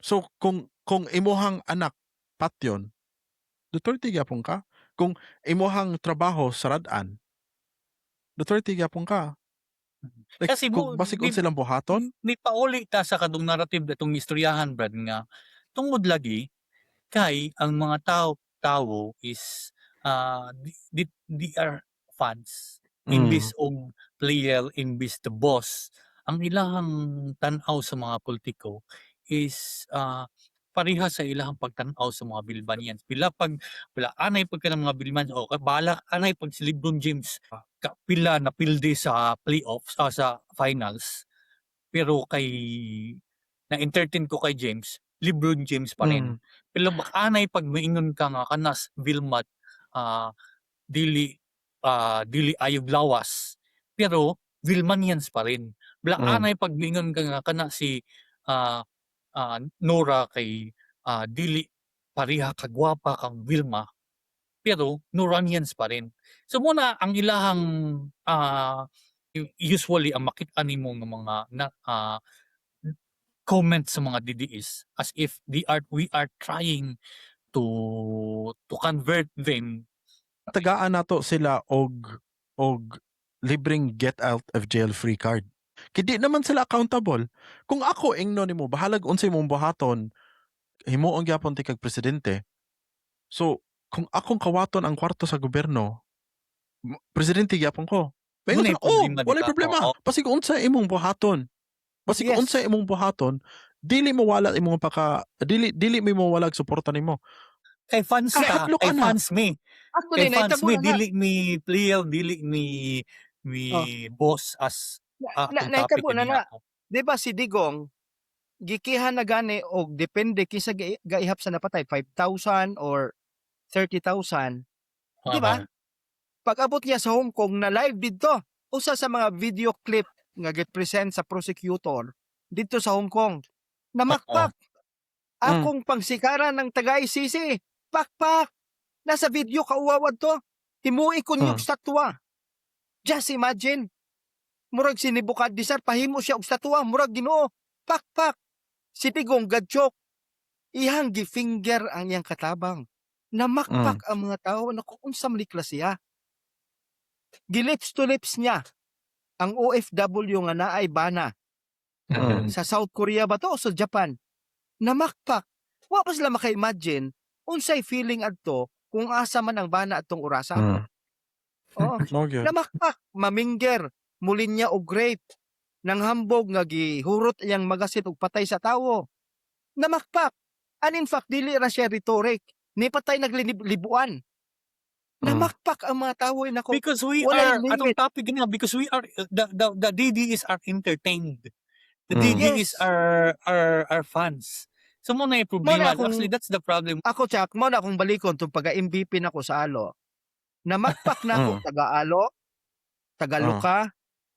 So kung imuhang anak patyon, Duterte gyapon ka. Kung imuhang trabaho sarad-an, Duterte gyapon ka. Like, Kasi kung mo basig di, unsa ilang buhaton, ni pauli ta sa kadtong narrative atong istoryahan, Brad, nga tungod lagi kay ang mga tao is di are fans imbis og player, imbis the boss. Ang ilahang tan-aw sa mga politiko is pareha sa ilahang pagtan-aw sa mga Vilmanians. Pila pag pila anay pag kanang mga Vilmanians o bahala anay pag si LeBron James ka, pila na pildi sa playoffs, sa finals, pero kay na-entertain ko kay James, LeBron James pa rin. Pero bak anay pag moingon ka nga kanas Vilma, dili ayog lawas, pero Vilmanians pa rin. Bla anay pag moingon ka nga kana si Nora kay dili pareha kagwapa kang Vilma, pero Noranians pa rin. So muna ang ilahang usually ang makita nimo ng mga na comment sa mga DDS as if they are we are trying to convert them. Tagaan nato sila og libreng get out of jail free card. Kay di naman sila accountable. Kung ako ingno nimo, bahalag unsay mong buhaton, himuon gyapon ti kag presidente. So, kung akong kawaton ang kwarto sa gobyerno, presidente gyapon ko. Maingon Muna sila, "Oh, problema, di walay ba? Problema. Oo. Basig unsa imong buhaton. Basig unsa imong buhaton, dili mo wala imong paka dili dili mi mo walag suporta nimo." Kay fans ta, Kahadlok kay ana. Fans mi. Actually, Kay fans nahitabo mi, na na. Dili mi player, dili mi mi Oh. boss as Na, atong topic nahitabo na niya. na. Di ba si Digong gikiha na gani og depende kinsa gaihap sa napatay, 5,000 or 30,000, di ba? Pag abot niya sa Hong Kong, na live didto, usa sa mga video clip nga gi-present sa prosecutor didto sa Hong Kong, namakpak akong pangsikaran ng taga ICC, pakpak nasa video kauwawad to, himui ko niyog statwa. Just imagine, murag si Nebuchadnezzar, pahimo siya og statwa, murag Ginoo. Pakpak si Digong gadchok, iyang gifinger ang iyang katabang. Namakpak ang mga tao na kung unsa man ni klase. Gilips to lips niya ang OFW nga naay bana sa South Korea ba to o sa Japan. Namakpak. Wa pa sila maka-imagine unsay feeling adto kung asa man ang bana atong orasa. Oo. Mao gyud. Namakpak, maminger, mulinya og grape, nang hambog nga gihurot iyang magasin og patay sa tawo. Namakpak. And in fact, dili ra siya rhetoric. Ni patay naglilibuan. Namakpak ang mga tawo nako. Because we Walay are limit. Atong topic nga, because we are the DDS are entertained. The DDS are fans. So mo na yung problema. Mo na Actually, that's the problem. Ako, Chuck, mo na akong balikon tong pagka MVP nako sa Alo. Namakpak na ako taga-Alo, taga-Luka,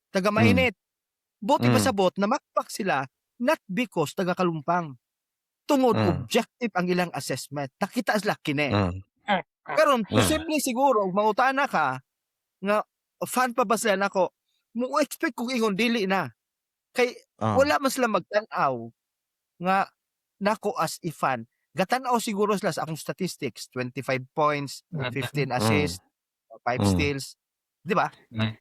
taga-Mainit. Buti pa sabot, namakpak sila not because taga-Kalumpang. Tungod objective ang ilang assessment. Nakita sila kini. Karon, posible siguro og mangutana ka nga fan pa ba sila nako, mo expect kog ingon dili na. Kay wala man sila magtan-aw nga nako as a fan. Gatan-aw siguro sila sa akong statistics, 25 points, 15 assists, 5 steals, di ba? Eh,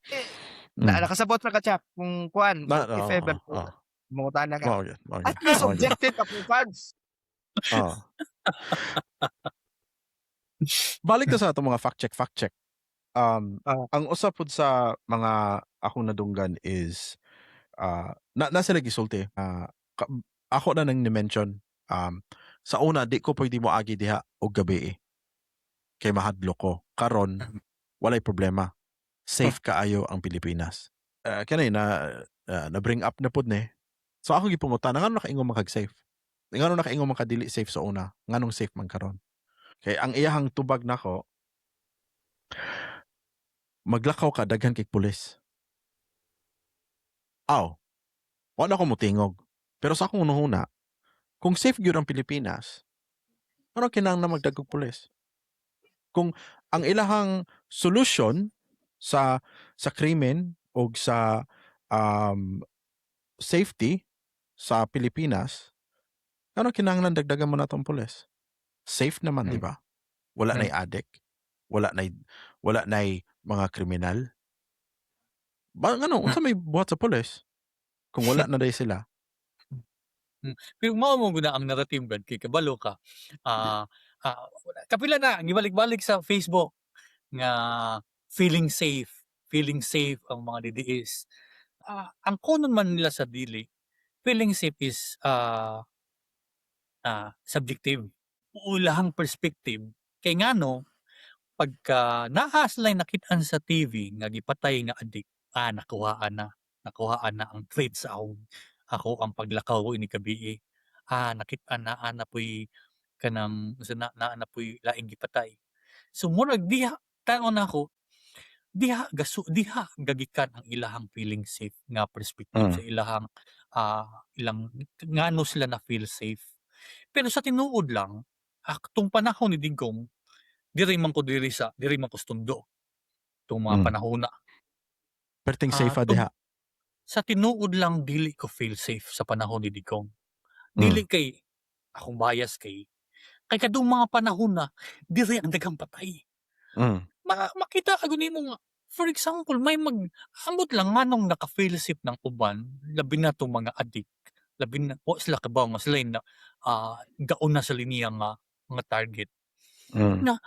na, nakasabot ra ka, Chak, kung kuan, Na, if oo, ever oo. mangutana ka. Mao gyud, mao gyud. At least Mao gyud. objective akong fans. Oo. Balik ta sa atong mga fact check, fact check. Ang usa pud sa mga akong nadunggan is na sila gisulti. Ako na nang ni-mention, sa una di ko pwede moagi diha og gabi kay mahadlok ko. Karon walay problema. Safe kaayo ang Pilipinas. Kani na na bring up na pud ni. So ako gipangutana, ngano nakaingon man kag safe? Ngano nakaingon man ka dili safe sa una? Nganong safe man karon? Kay ang iyahang tubag nako, maglakaw ka, daghan kay pulis. Aw. Wala ko motingog. Pero sa akong hunahuna, kung safe gyud ang Pilipinas, ano kinahanglan magdagkog pulis? Kung ang ilahang solution sa krimen og sa safety sa Pilipinas, ano kinahanglan dagdagan mo na tong pulis? Safe naman, di ba? Wala na'y addict, wala na'y mga kriminal. Ba ngano unsa may buhat sa pulis kung wala na diay sila? Pero mao mo gud na ang narrative, Brad, kay kabalo ka. Kapila na gibalik-balik sa Facebook nga feeling safe ang mga DDS. Ang konon man nila sa dili, feeling safe is Subjective. Ulahang perspective kay ngano pagka naa sila'y nakit-an sa TV nga gipatay nga adik, nakuhaan na, nakuhaan na ang threat sa akong ako ang paglakaw ko inig gabii. Nakit-an naa na puy kanang unsa na, naa na puy laing gipatay. So murag diha tan-aw nako, diha gagikan ang ilahang feeling safe nga perspective sa ilahang ilang ngano sila na feel safe. Pero sa tinuod lang, tong panahon ni Digong, diri man ko diri sa diri man ko sa Tondo tong mga panahona. Perting safe diha. Sa tinuod lang, dili ko feel safe sa panahon ni Digong. Dili kay akong bias, kay kadtong mga panahon na diri ang daghang patay. Makita ka gud nimo nga, for example, may mag ambot lang nganong naka-feel safe ng uban, labi na tong mga adik, labi na wa sila kabaw nga sila na gauna sa linya nga target. Na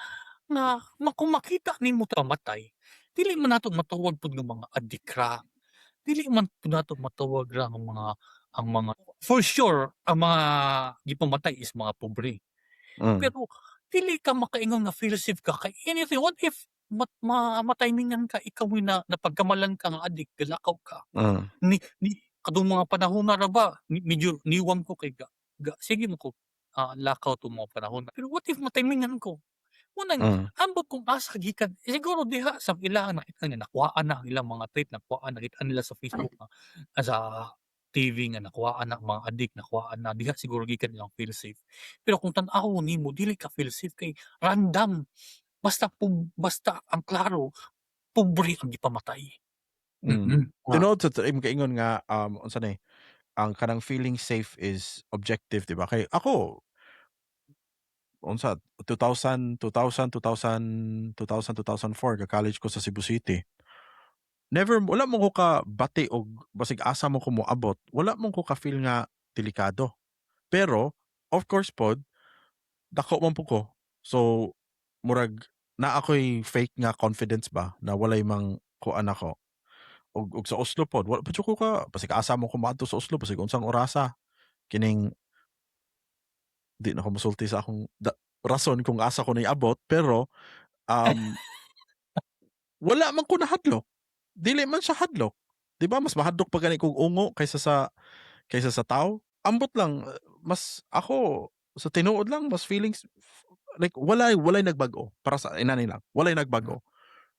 nga kung makita nimo pamatay, dili man nato matawag pud nga mga adik ra. Dili man pud nato matawag ra nga mga ang mga, for sure ang mga gipamatay is mga pobre. Pero dili ka makaingon nga feel safe ka kay anything, what if mat ma matimingan ka, ikaw mo'y na napagkamalan ka nga adik, galakaw ka. Ni kadtong mga panahon na ra ba, medyo niwang ko kay ga sige man ko lakaw tong mga panahon na. Pero what if matimingan ko? Mao nang ambot kung asa gikan siguro diha sa ilahang nakita nga nakuhaan na ang ilang mga trait, nakuhaan, nakita nila sa Facebook nga sa TV nga nakuhaan na ang mga adik, nakuhaan na diha siguro gikan ilang feel safe. Pero kung tan-awon nimo, dili ka feel safe kay random. Basta ang klaro, pobre ang gipamatay. Tinuod sa imong kaingon nga unsa ni ang kanang feeling safe is objective, di ba? Kay ako unsa 2000 2000 2000 2000 2004 ga-college ko sa Cebu City. Never, wala mo ko ka bati og basig asa mo ko moabot, wala mo ko ka feel nga delikado. Pero of course pod, dako man po ko. So murag naa ako'y fake nga confidence ba na walay mang kuan ako. Ug sa Oslo pod, wala pa jud ko ka basig asa mo ko moadto sa Oslo, basig unsang orasa kining di na ko mosulti sa akong rason kung asa ko niabot, pero wala man ko nahadlok. Dili man siya hadlok. Di ba mas mahadlok pa gani kog ungo kaysa sa tao? Ambot lang, mas ako sa tinuod lang, mas feelings like walay nagbag-o para sa inani lang. Walay nagbag-o.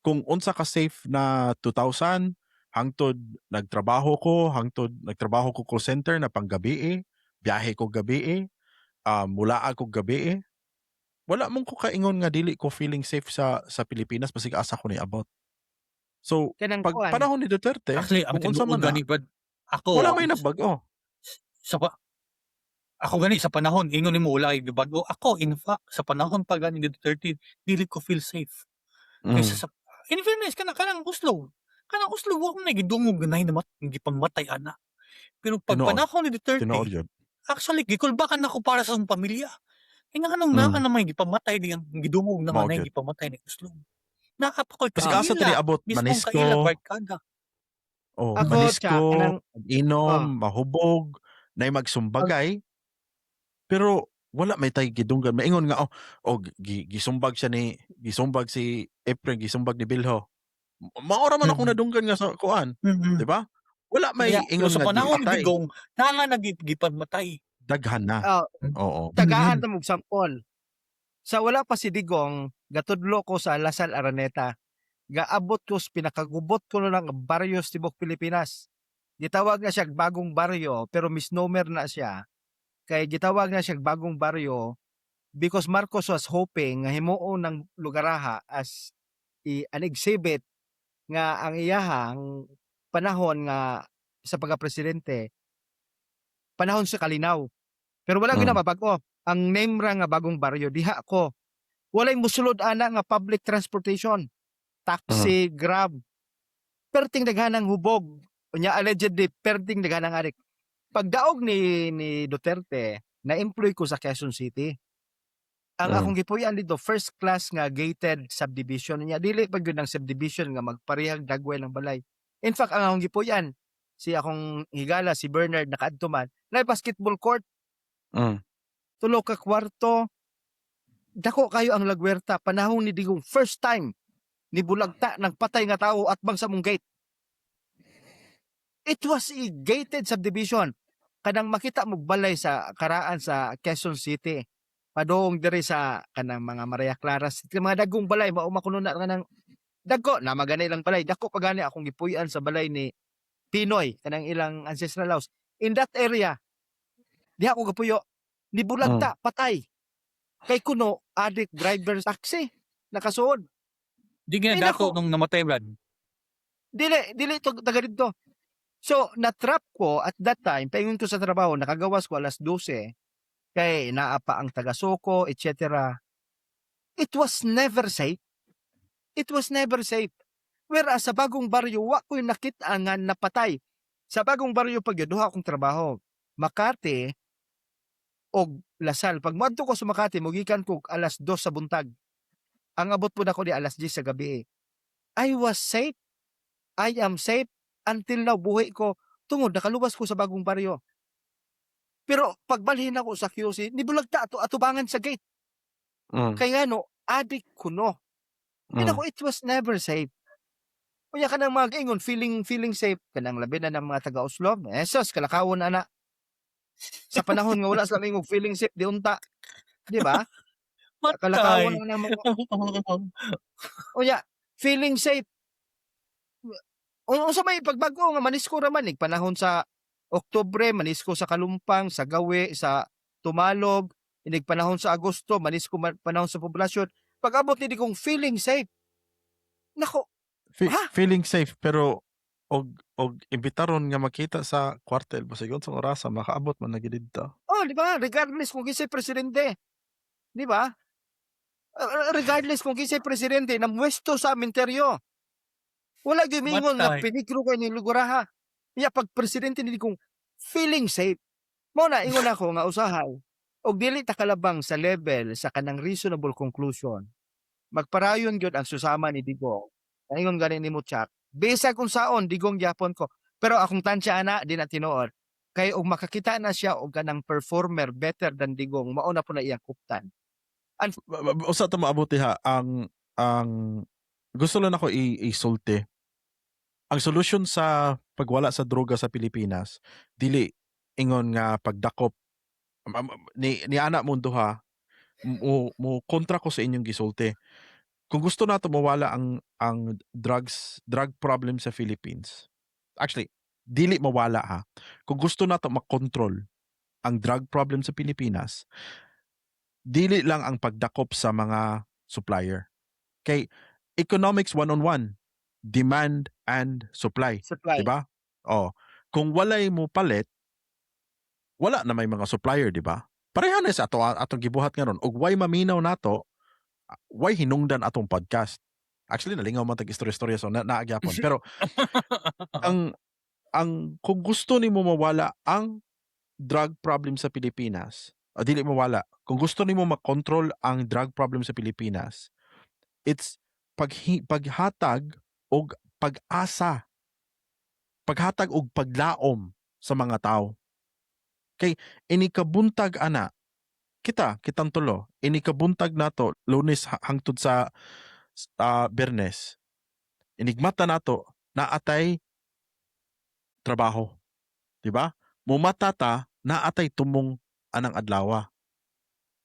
Kung unsa ka safe na 2000 hangtod nagtrabaho ko, hangtod nagtrabaho ko call center na panggabi, biyahe ko gabi, mula ako gabi, wala man ko kaingon nga dili ko feeling safe sa Pilipinas basig asa ko niabot. So Kanang pag kuan. panahon ni Duterte, Actually, ang kung unsa tinuod man na, gani brad, ako wala may nagbag-o. Sa pa ako gani sa panahon ingon nimo wala kay gibag-o. Ako, in fact, sa panahon pa gani ni Duterte, dili ko feel safe. Kaysa sa, in fairness, kana kanang Oslo. Kanang Oslo, wa man gidungog nga nay namat gipangmatay ana. Pero pag Tinuod. panahon ni Duterte, Tinuod yun. Actually gikulbakan ako para sa akong pamilya. Kay nganong naa namay gipamatay diyang gidungog na nga Mao nay gyud. Gipamatay ni Oslo. Naa pa ko'y Basig asa kaila, diri abot mismong manisko. Kaila barkada. Oh, Ako, manisko, tsa, kanang inom, mahubog, nay magsumbagay. Pero wala may tay gidunggan. Maingon nga oh, gisumbag siya ni gisumbag si Efren, gisumbag ni Bilho. Mao ra man akong nadunggan nga sa kuan, di ba? Wala may Pero ingon sa nga panahon ni gipatay. Digong, naa nga nagipamatay. Daghan na. Oo. Tagaan ta mog sample. Sa wala pa si Digong, gatudlo ko sa La Salle Araneta. Gaabot ko sa pinakagubot ko na lang baryo sa tibok Pilipinas. Gitawag na siya Bagong Baryo, pero misnomer na siya. Kay gitawag na siya Bagong Baryo because Marcos was hoping nga himuon ng lugaraha as an exhibit nga ang iyahang panahon nga sa pagka-presidente, panahon sa kalinaw. Pero wala mm. Mabago. Ang name ra nga Bagong Baryo, diha ko. Walay musulod ana nga public transportation. Taxi, Grab. Perting daghanang hubog. Unya allegedly perting daghanang adik. Pagdaog ni Duterte, na-employ ko sa Quezon City. Ang akong gipuy-an dito, first class nga gated subdivision niya. Dili pa gyud ang subdivision nga magparehag dagway ng balay. In fact, ang akong gipuy-an, si akong higala, si Bernard, nakaadto man, na basketball court. Tulo ka kwarto. Dako kayo ang lagwerta panahon ni Digong, first time ni bulagta ng patay nga tao atbang sa mong gate. It was a gated subdivision. Kanang makita mo balay sa karaan sa Quezon City. Padung diri sa kanang mga Maria Clara City, mga dagkong balay mao makuno na kanang dagko na magani lang balay. Dako pa gani akong gipuy-an sa balay ni PNoy, kanang ilang ancestral house. In that area, diha ako gapuyo. Ni bulagta, patay. Kay kuno addict driver taxi nakasuod. Di nga Ay, dako nako. nung namatay, Brad. Dili, dili to taga didto. So, na-trap ko at that time, paingon ko sa trabaho, nakagawas ko alas 12, kay naa pa ang taga-suko, etc. It was never safe. It was never safe. Whereas sa Bagong Baryo, wa ko'y nakita nga napatay. Sa Bagong Baryo pag yun, duha akong trabaho. Makati og La Salle. Pag moadto ko sa Makati, mogikan ko alas 2 sa buntag. Ang abot po nako di alas 10 sa gabi. I was safe. I am safe until now, buhi ko tungod nakaluwas ko sa Bagong Baryo. Pero pagbalhin ako sa QC, nibulagta ato atubangan sa gate. Kay ngano, adik kuno. Ako, it was never safe. Unya kanang mga gaingon feeling safe kanang labi na ng mga taga Oslo. Esos kalakawon ana. Sa panahon nga wala sila maingog feeling safe di unta. Di ba? Kalakawon Patay. na mga. Unya feeling safe. Unsa may pagbag-o nga manisko ra man panahon sa Oktubre, manisko sa Kalumpang, sa Gawi, sa Tumalog, inig panahon sa Agosto, manisko panahon sa Poblacion. Pag abot ni kong feeling safe. Nako, ha? Feeling safe pero og imbitaron nga makita sa kwartel basig unsang orasa makaabot man na gid didto. Oh, di ba? Regardless kung kinsay presidente. Di ba? Regardless kung kinsay presidente, namuwesto sa minteryo. Wala gyud miingon nga Matay. peligro kay ni luguraha. Iya pag presidente ni kong feeling safe. Mao na ingon ako nga usahay og dili ta kalabang sa level sa kanang reasonable conclusion. Magparayon gyud ang susama ni Digong. Ingon gani nimo, Chuck. Bisag kung saon Digong gyapon ko. Pero akong tansya ana di na tinuod. Kay og makakita na siya og kanang performer better than Digong, mao na po na iyang kuptan. Usa ta maabuti ha, ang gusto lang ako isulti. Ang solusyon sa pagwala sa droga sa Pilipinas dili ingon nga pagdakop ni ana mo duha mo kontra ko sa inyong gisulti. Kung gusto nato mawala ang drug problem sa Philippines. Actually, dili mawala ha. Kung gusto nato makontrol ang drug problem sa Pilipinas, dili lang ang pagdakop sa mga supplier. Kay economics 101, demand and supply, Supply. di ba? Oh, kung walay mo palit, wala na may mga supplier, di ba? Pareha na sa ato atong gibuhat ngaron. Og way maminaw nato, way hinungdan atong podcast. Actually, nalingaw man tag istorya-istorya, so na naa gyapon. Pero ang kung gusto nimo mawala ang drug problem sa Pilipinas, o dili mawala, kung gusto nimo makontrol ang drug problem sa Pilipinas, it's paghatag og pag-asa. Paghatag og paglaom sa mga tao. Kay inikabuntag ana, kita, kitang tulo, inikabuntag nato Lunes hangtod sa Biyernes. Inigmata nato naatay trabaho. Di ba? Mumata ta naatay tumong anang adlawa.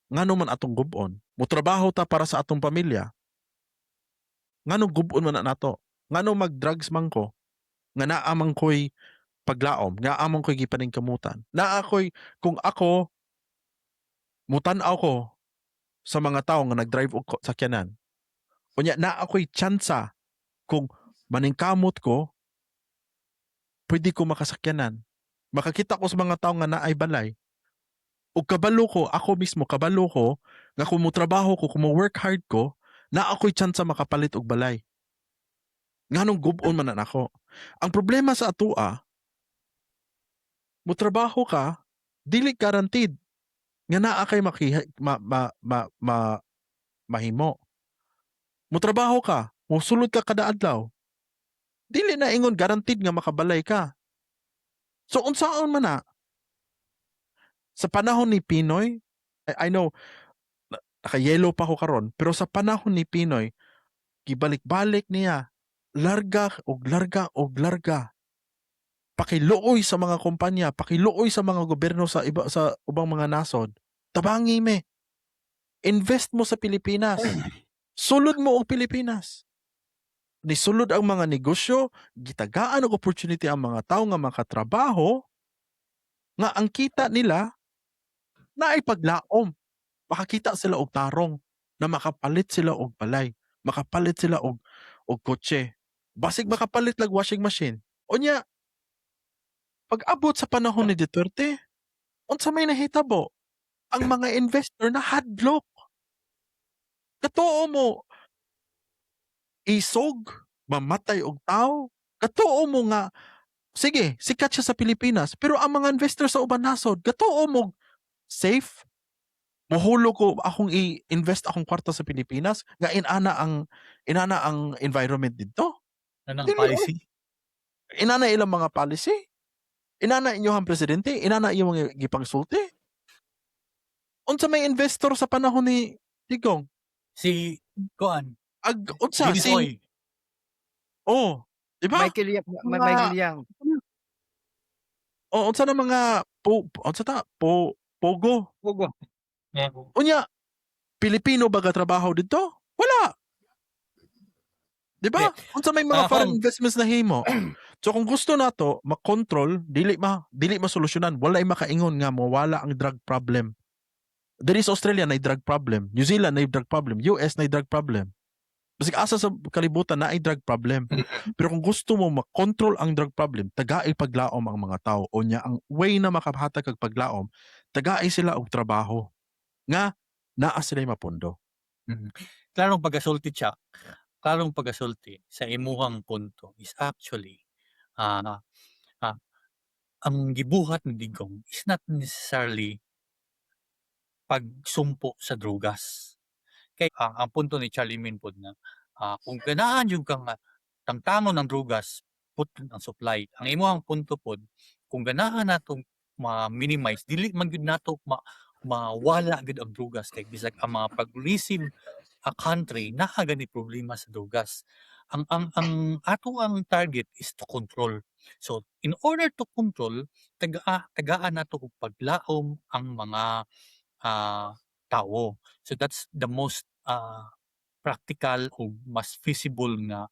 Ngano man atong gub-on? Motrabaho ta para sa atong pamilya. Ngano gub-on man na nato? Ngano mag-drugs man ko? Nga naa man ko'y paglaom, nga among ko'y gipaningkamutan. Naa ko'y kung ako mutan-aw ko sa mga tao nga nag-drive og sakyanan. Unya naa ko'y tsansa kung maningkamot ko, pwede ko makasakyanan. Makakita ko sa mga tao nga naay balay. Ug kabalo ko, ako mismo kabalo ko nga kung motrabaho ko, kung mo work hard ko, naa ko'y tsansa makapalit og balay. Nganong gub-on man na nako? Ang problema sa atoa, motrabaho ka, dili guaranteed nga naa kay makiha, ma, ma, ma, ma, mahimo. Motrabaho ka, mosulod ka kada adlaw. Dili na ingon guaranteed nga makabalay ka. So unsaon man na? Sa panahon ni PNoy, I know naka-yellow pa ko karon, pero sa panahon ni PNoy, gibalik-balik niya, larga og larga og larga. Pakiluoy sa mga kumpanya, pakiluoy sa mga gobyerno sa iba, sa ubang mga nasod. Tabangi me. Invest mo sa Pilipinas. Sulod mo og Pilipinas. Nisulod ang mga negosyo, gitagaan og opportunity ang mga tao nga makatrabaho, nga ang kita nila naay paglaom. Makakita sila og tarong na makapalit sila og balay, makapalit sila og kotse. Basig makapalit lag washing machine. Unya, pag abot sa panahon ni Duterte, unsa may nahitabo? Ang mga investor na hadlok. Katuo mo isog, mamatay og tao. Katuo mo nga sige, sikat siya sa Pilipinas, pero ang mga investor sa uban nasod, katuo mo safe? Mohulog ko akong i-invest akong kwarta sa Pilipinas nga inana ang environment didto. Anang Dili, oy. Policy. Inana ilang mga policy. Inana inyohang presidente, inana iyong mga gipangsulti. Unsa may investor sa panahon ni Digong? Si kuan, Ag unsa Dennis si Uy. Oh, di ba? Michael Yang, Mga Michael Yang. Oh, unsa na mga po, unsa ta po POGO. POGO. Unya, Pilipino ba trabaho dito? Wala. Di ba? Unsa may mga foreign investments na himo? So kung gusto nato makontrol, dili masolusyonan, wala ay makaingon nga mawala ang drug problem. Diri sa Australia na drug problem, New Zealand na drug problem, US na drug problem. Basig asa sa kalibutan na ay drug problem. Pero kung gusto mo makontrol ang drug problem, tagai paglaom ang mga tao. O nya ang way na makahatag kag paglaom, tagai sila og trabaho nga naa sila mapondo. Klarong pagkasulti siya, klarong pagkasulti sa imuhang punto is actually ang gibuhat ni Digong is not necessarily pagsumpo sa drugas. Kay ang punto ni Charlie Min pod na kung ganahan jud ka nga tangtangon ang drugas, putlon ang supply. Ang imuhang punto pod, kung ganahan natong ma-minimize, dili man gyud nato mawala gyud ang drugas kay bisag ang mga progressive a country naa gani problema sa drugas. Ang ato ang target is to control. So in order to control, tagaan nato og paglaom ang mga tawo. So that's the most practical o mas feasible nga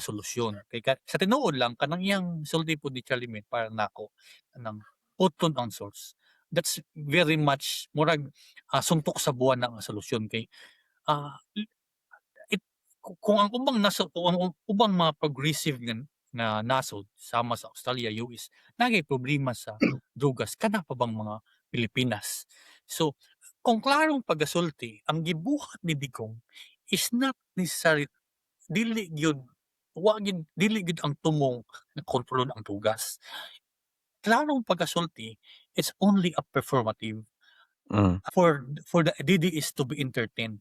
solusyon. Kay sa tinuod lang, kanang iyang sulti pod ni Charlie Min para nako kanang putlon ang source. That's very much murag suntok sa buwan na ang solusyon kay it kung ang ubang nasod, kung ang ubang mga progressive nga nasod sama sa Australia, US, nagay problema sa drugas, kana pa bang mga Pilipinas? So kung klarong pagasulti, ang gibuhat ni Digong is not necessary, dili gyud, wa gyud, dili gyud ang tumong na kontrolon ang drugas. Klarong pagasulti, it's only a performative for the DDS to be entertained.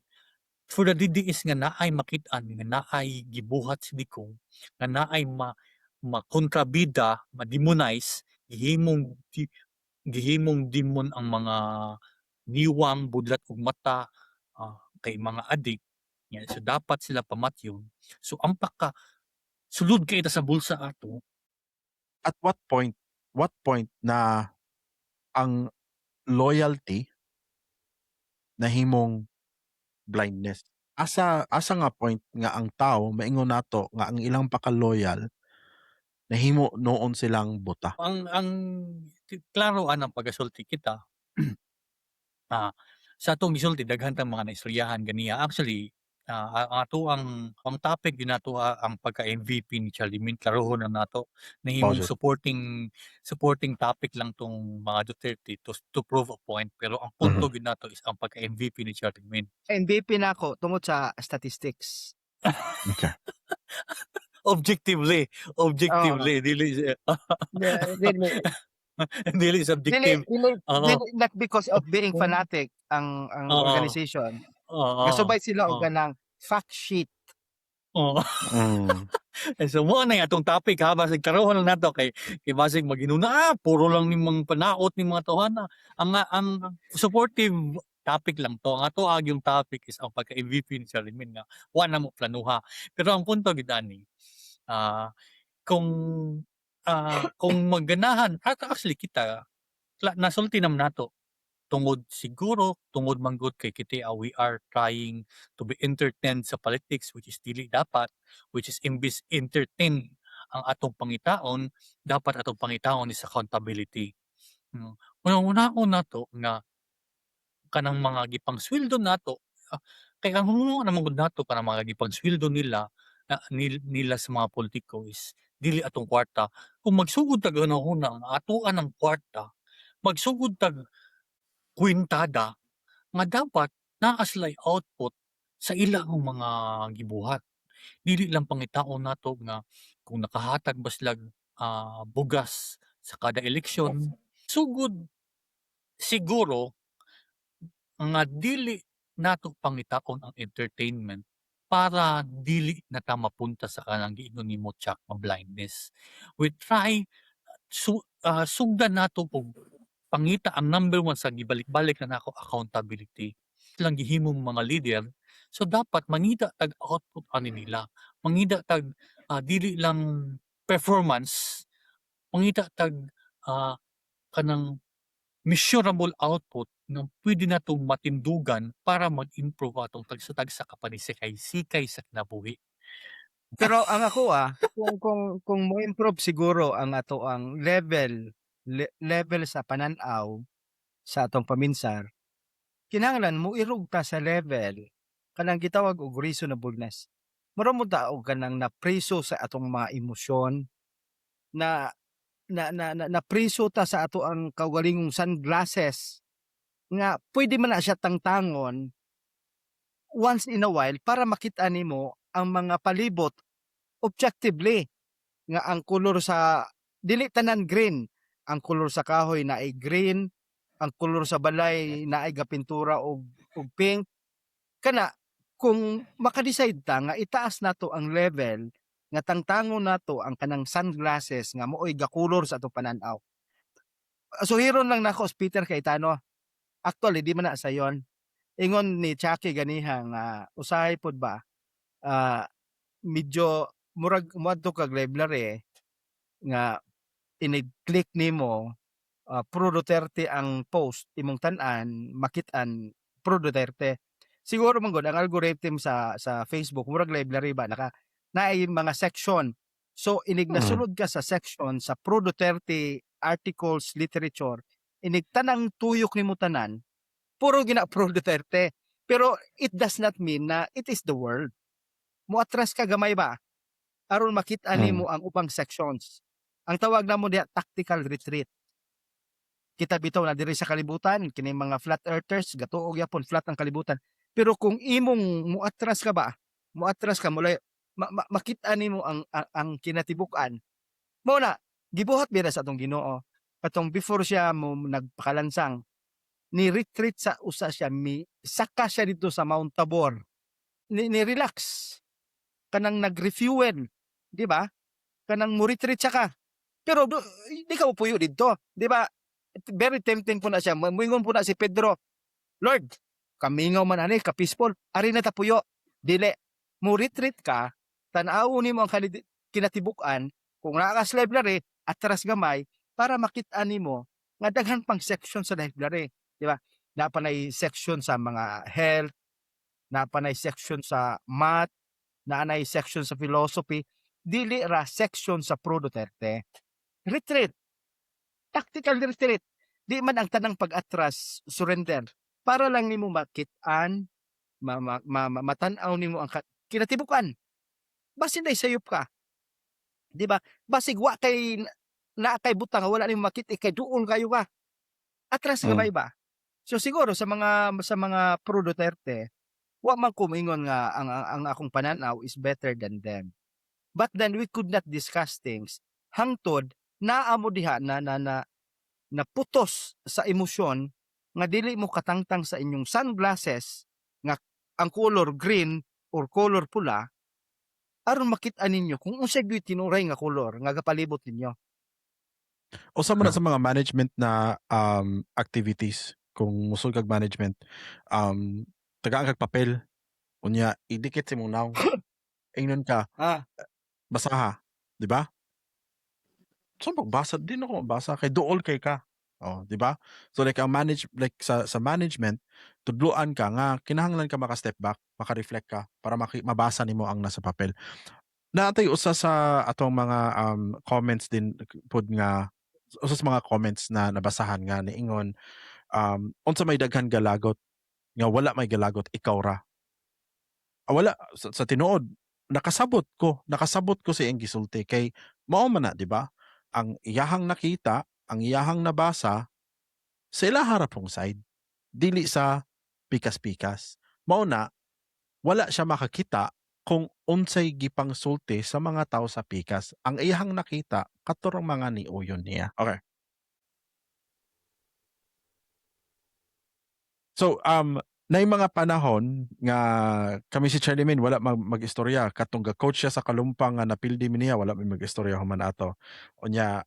For the DDS nga naay makit-an nga naay gibuhat si Digong, nga naay ma makontrabida, ma-demonize, gihimong demon ang mga niwang, budlat og mata, kay mga adik. Yan, so dapat sila pamatyon. So ang paka sulod kay ta sa bulsa ato. At what point na ang loyalty nahimong blindness? Asa nga point nga ang tao maingon nato nga ang ilang paka-loyal nahimo noon silang buta? Ang klaro anang pagasulti kita. Sa atong gisulti, daghan tang mga naistoryahan ganiya. Actually, ang ato ang topic gyud nato, ang pagka-MVP ni Charlie Min, klarohon na nato. Nahimong Mao jud. supporting topic lang tong mga Duterte to prove a point, pero ang punto gyud nato is ang pagka-MVP ni Charlie Min. MVP nako tungod sa statistics. Objectively, objectively dili siya Dili dili dili subjective. Dili Oo. dili, not because of being fanatic ang Oo. organization. Oo. Gasubay sila og Oo. kanang fact sheet. Oo. Eh, so mo na atong topic ha, basig klarohon lang nato kay basig maginuna, puro lang ni mga panaot ni mga tawhana. Ang supportive Topic lang to. Ang ato yung topic is ang pagka-MVP ni Charlemagne nga wa na mo planuha. Pero ang punto gid ani, kung magganahan at actually kita nasulti naman nato tungod siguro tungod man gud kay kita, we are trying to be entertained sa politics, which is dili dapat, which is imbis entertain ang atong pangitaon, dapat atong pangitaon is accountability. Una-una nato nga kanang mga gipangsweldo nato, kay ang hunong naman gud nato kanang mga gipangsweldo nila na nila sa mga politiko is dili atong kwarta. Kung magsugod tag hunahuna nga atoan ang kwarta, magsugod tag kwintada nga dapat naa sila'y output sa ilang mga gibuhat. Dili lang pangitaon nato nga kung nakahatag ba silag bugas sa kada eleksyon. Sugod siguro nga dili nato pangitaon ang entertainment para dili na ta mapunta sa kanang giingon nimo, Chuck, nga blindness. We try sugdan nato og pangita ang number one sa gibalik-balik na nako, accountability. Silang gihimong mga leader, so dapat mangita tag output ani nila. Mangita tag dili lang performance, mangita tag kanang measurable output nga pwede natong matindugan para mag-improve atong tagsa-tagsa ka panisikay-sikay sa kinabuhi. Pero ang ako, kung mo-improve siguro ang ato ang level sa panan-aw sa atong paminsar, kinahanglan mo irog ta sa level kanang gitawag og reasonableness. Mura mo ta og kanang napriso sa atong mga emosyon na napriso ta sa ato ang kaugalingong sunglasses nga pwede man na siya tangtangon once in a while para makita nimo ang mga palibot objectively, nga ang kolor sa dili tanan green, ang kolor sa kahoy naay green, ang kolor sa balay naay gapintura og pink. Kana kung maka-decide ta nga itaas nato ang level nga tangtangon nato ang kanang sunglasses nga maoy gakolor sa atong panan-aw. Suhiron lang nako si Peter Cayetano. Actually, di man na sayon. Ingon ni Chucky ganiha nga usahay pod ba, medyo murag moadto kag library nga inig-click nimo, pro Duterte ang post imong tan-an, makit-an pro Duterte. Siguro man gud ang algorithm sa Facebook murag library ba, naka naay mga section. So inig nasulod ka sa section sa pro Duterte articles, literature, inig tanang tuyok nimo tanan, puro gina pro Duterte. Pero it does not mean na it is the world. Muatras ka gamay ba aron makit-an nimo ang ubang sections. Ang tawag namo diha, tactical retreat. Kita bitaw na diri sa kalibutan kini mga flat earthers gatuo gyapon flat ang kalibutan. Pero kung imong muatras ka ba, muatras ka mulay makit-an nimo ang kinatibuk-an. Mao na gibuhat bira sa atong Ginoo katong before siya mo nagpakalansang, ni retreat sa usa siya, mi saka siya dito sa Mount Tabor. Ni relax. Kanang nag-refuel, di ba? Kanang mo retreat siya ka. Pero di ka mopuyo didto, di ba? Very tempting po na siya. Muingon po na si Pedro, "Lord, kamingaw man ani, ka-peaceful, ari na ta puyo." Dili. Mo retreat ka, tan-awon nimo ang kinatibuk-an, kung naa ka sa library, atras gamay, para makit-an nimo nga daghan pang section sa library, di ba? Naa pa nay section sa mga health, naa pa nay section sa math, naa nay section sa philosophy, dili ra section sa pro Duterte. Retreat. Tactical retreat. Di man ang tanang pag-atras surrender. Para lang nimo makit-an, matan-aw nimo ang kinatibukan. Basin day sayop ka. Di ba? Basig wa kay naa kay butang nga wala nimo makit kay duol kayo ka. Atras gamay ba? So siguro sa mga pro Duterte, wa man ko moingon nga ang akong pananaw is better than them. But then we could not discuss things hangtod naa mo diha na naputos sa emosyon nga dili mo katangtang sa inyong sunglasses nga ang color green or color pula aron makit-an ninyo kung unsay gyud tinuray nga color nga gapalibot ninyo. Usa man na sa mga management na activities. Kung musud kag management, tagaan kag papel, unya idikit sa imong nawong. Ingnon ka, "Basaha," 'di ba? So magbasa di na ko mabasa kay duol kay ka. Oh, 'di ba? So like ang manage like sa management, tudluan ka nga kinahanglan ka maka-step back, maka-reflect ka para mabasa nimo ang nasa papel. Naa tay usa sa atong mga comments din pud nga usa sa mga comments na nabasahan nga niingon, unsa may daghan galagot nga wala may galagot, ikaw ra. Ah, wala sa tinuod nakasabot ko sa iyang gisulti kay mao man na, 'di ba? Ang iyahang nakita, ang iyahang nabasa sa ilaha ra pong side, dili sa pikas-pikas. Mao na wala siya makakita kung unsay gipangsulti sa mga tawo sa pikas. Ang iyahang nakita kato rang mga niuyon niya. Okay. So naay mga panahon nga kami si Charlie Min wala mag-istorya katong ga-coach siya sa Kalumpang nga napildi mi niya, wala mi mag-istorya human ato. Unya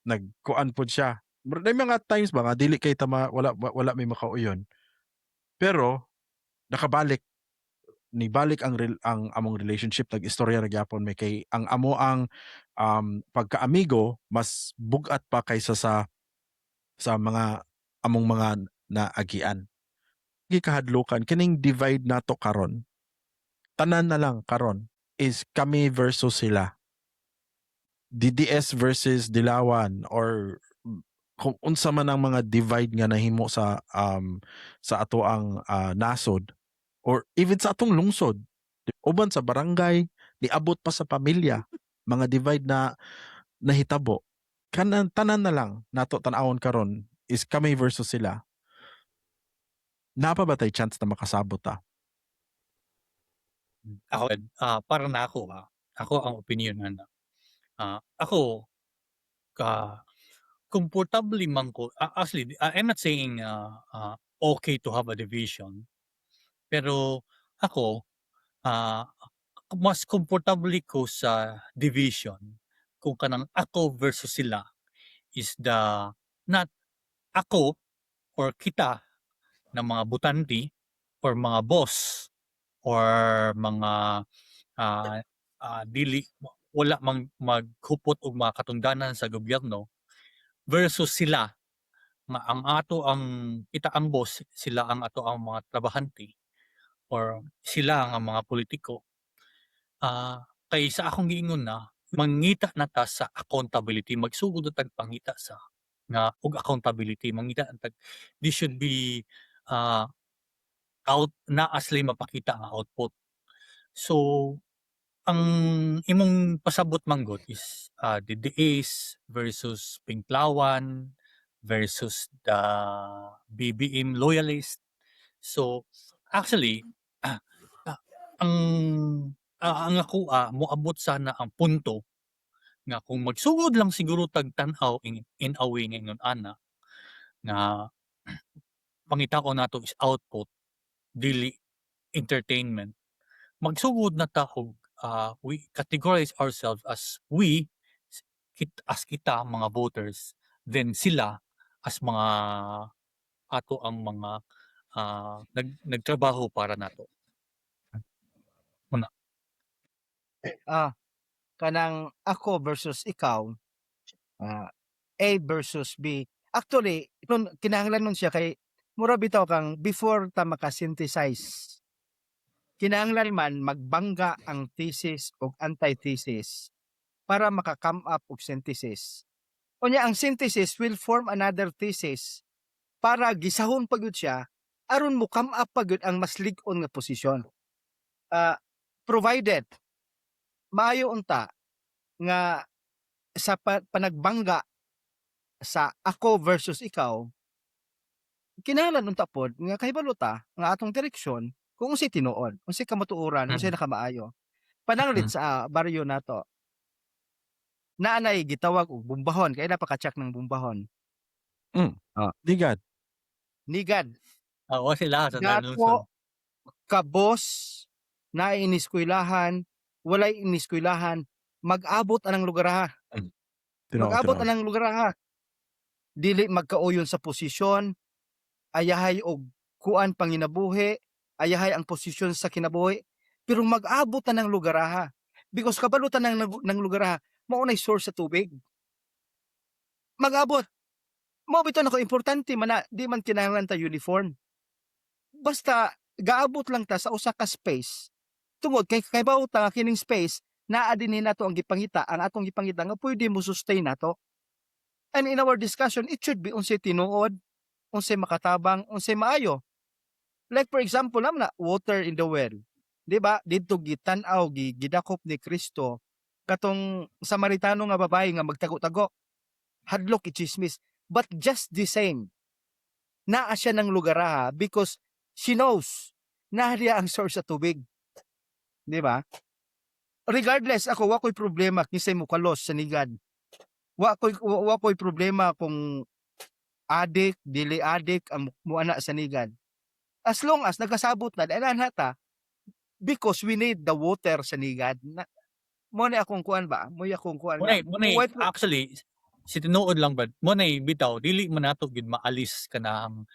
nagkuan pud siya. Naay mga times ba nga dili kay tama, wala wala mi makauyon. Pero nakabalik nibalik ang among relationship, nag-istorya ra gyapon mi kay ang amo ang pagkaamigo mas bug-at pa kaysa sa mga among mga naagian. Gikahadlukan kining divide nato karon. Tanan na lang karon is kami versus sila. DDS versus Dilawan or kung unsa man ang mga divide nga nahimo sa ato ang nasod or even sa atong lungsod, uban sa barangay, niabot pa sa pamilya, mga divide na nahitabo. Kanan tanan na lang nato tan-awon karon is kami versus sila. Naa pa ba tay chance na makasabot ta? Ako, para nako, ako ang opinion ana. Ako ka komportable man ko, actually, I'm not saying okay to have a division. Pero ako, mas komportable ko sa division kung kanang ako versus sila is the not ako or kita ng mga butante or mga boss or mga dili wala mang maghupot og mga katungdanan sa gobyerno versus sila nga ang ato ang kita ang boss, sila ang ato ang mga trabahante or sila ang mga politiko. Kay sa akong giingon na mangita na ta sa accountability, magsugod na tag pangita sa nga og accountability, mangita na tag this should be out na asli mapakita ang output. So ang imong pasabot man gud is DDS versus Pinklawan versus the BBM loyalist. So actually, ang ako moabot sana ang punto nga kung magsugod lang siguro tag tan-aw in a way nga ingon ana nga pangitaon nato is output, dili entertainment. Magsugod na ta og we categorize ourselves as we as kita mga voters, then sila as mga ato ang mga nagtrabaho para nato. Una. Kanang ako versus ikaw, A versus B. Actually, nun kinahanglan nun siya kay mura bitaw kang before ta maka-synthesize, kinahanglan man magbangga ang thesis ug antithesis para maka-come up og synthesis. Unya ang synthesis will form another thesis para gisahon pa gyud siya aron mo come up pa gyud ang mas lig-on nga posisyon. Provided maayo unta nga sa panagbangga sa ako versus ikaw, kinahanglan unta pod nga kahibalo ta nga atong direksyon kung unsay tinuod, unsay kamatuoran, unsay nakamaayo. Pananglit sa baryo nato, naa nay gitawag og bumbahon, kay napaka-check ng bumbahon. Nigad. Nigad. Oo, sila sa Dato, kabos, naay iniskwelahan, walay iniskwelahan, mag-abot anang lugar ha. Tinuod, Mag-abot tinuod. anang lugar ha. Dili magkauyon sa posisyon, Ayahay og kuan panginabuhi, ayahay ang posisyon sa kinabuhi, pero mag-abot ta ng lugaraha. Because kabalo ta ng lugaraha, mao nay source sa tubig. Mag-abot. Mao bitaw nako, importante man na di man kinahanglan ta uniform. Basta gaabot lang ta sa usa ka space tungod kay kahibaw ta nga kining space naa dinhi nato ang gipangita, ang atong gipangita nga pwede mo sustain nato. And in our discussion, it should be unsay tinuod, unsay makatabang, unsay maayo. Like for example, naman na water in the well. 'Di ba? Didto gitan-aw, gidakop ni Kristo katong Samaritano nga babae nga magtago-tago. Hadlok i-chismis. But just the same, naa siya ng lugaraha because she knows naa diya ang source sa tubig. 'Di ba? Regardless, ako wa ko'y problema kinsay mokalos sa nigad. Wa ko'y problema kung adik, dili adik ang muana sa nigad. As long as nagkasabot na, dailan ta because we need the water sa nigad. Na, mo ni akong kuan ba? Mo akong kuan. Mo actually si tinuod lang ba mo na bitaw dili man nato gid maalis kanang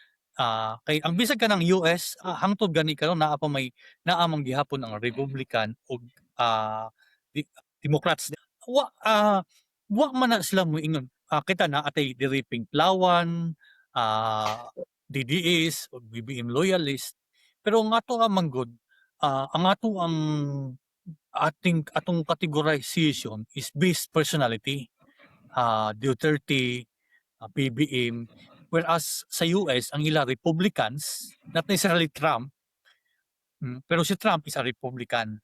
kay ang bisag kanang US, hangtod gani karon naa pa may naa man gihapon ang Republican ug Democrats. Wa man na sila moingon, kita na atay diri Pinklawan, DDS ug BBM loyalist, pero ang ato ang manggod, ang ato ang ating atong categorization is based personality, Duterte, BBM, whereas sa US ang ila Republicans, not necessarily Trump, pero si Trump is a Republican,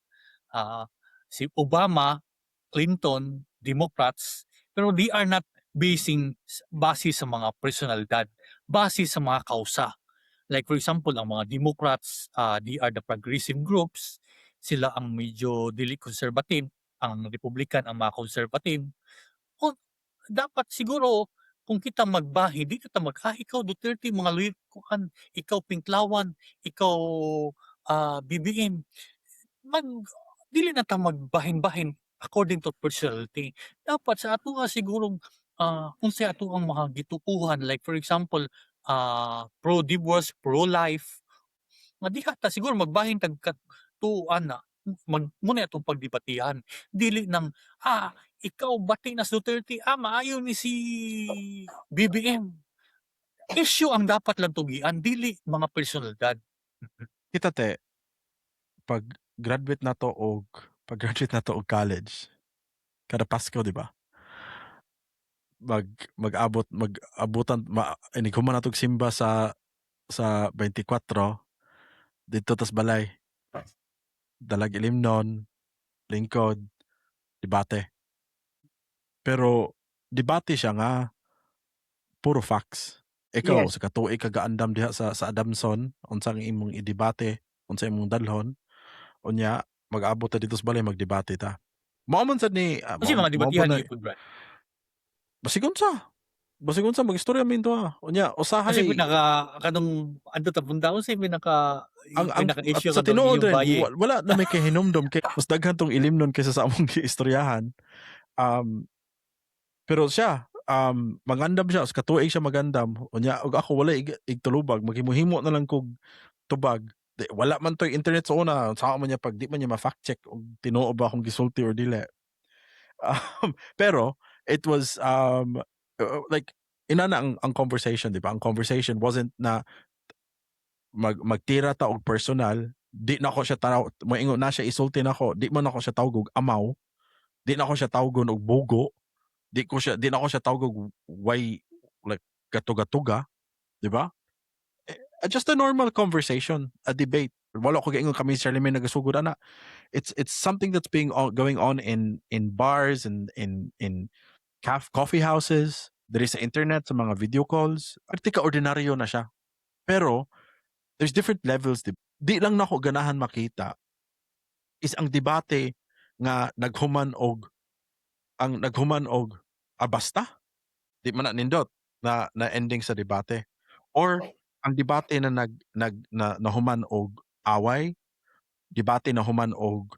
si Obama, Clinton, Democrats, pero they are not basing base sa mga personalidad, base sa mga kausa. Like for example, ang mga Democrats, they are the progressive groups, sila ang medyo dili conservative, ang Republican ang mga conservative. O dapat siguro kung kita magbahin di kita mag, "Ikaw Duterte, mga loyal kuan, ikaw Pinklawan, ikaw, BBM." Mag dili na ta magbahin-bahin according to personality. Dapat sa atoa sigurong, unsay atoang mga gituohan, like for example, pro-divorce, pro-life, nga diha ta siguro magbahin tag katuo ana, mag mao na atong pagdebatihan. Dili nang, "Ikaw bati na si Duterte, maayo ni si BBM." Issue ang dapat lang tugian, dili mga personalidad. Kita te, pag graduate nato og college, kada Pasko, di ba? Mag-abot mag-abutan ma inig human natog simba sa 24 didto tas balay. Dalag ilimnon, lingkod, debate. Pero debate siya nga puro facts. Ikaw sa katuig ka gaandam diha sa Adamson, unsang imong idebate, unsa imong dalhon, unya mag-abot ta didto sa balay, magdebate ta. Mao man sad ni Unsay mao mga mao debatihan po na niyo pud, Brad? Basig unsa. Basig unsa, mag-istorya mi duha. Unya Unsay usahay pinaka kanang adto ta punta, unsay pinaka ang at pinaka-issue sa katong tinuod inyong rin, baye? Wala na may kahinumdom kay mas daghan tong ilimnon kaysa sa among giistoryahan. Pero siya, mangandam siya, sa katuig siya magandam. Unya ug ako walay igtulubag, maghimo-himo na lang kog tubag. Di, wala man toy internet sa una, unsaon man niya pag di man niya ma-fact check og tinuod ba akong gisulti or dili. Pero it was like inana ang conversation, di ba? Ang conversation wasn't na magtira ta og personal, di na ako siya tanaw, moingon na siya, isulti nako, di man ako siya tawag og amaw, di na ako siya tawgon og bugo, di na ako siya tawag og way like gatuga-tuga, di ba? Eh, just a normal conversation, a debate. Wala ko gaingon kami Charlemagne nagasugod ana. It's something that's being going on in bars and in coffee houses, diri sa internet, sa mga video calls. Arte ka ordinaryo na siya. Pero there's different levels, di, di lang nako ganahan makita is ang debate nga naghuman og basta di man na nindot na na ending sa debate or ang debate na nag nag na nahuman og away, debate na human og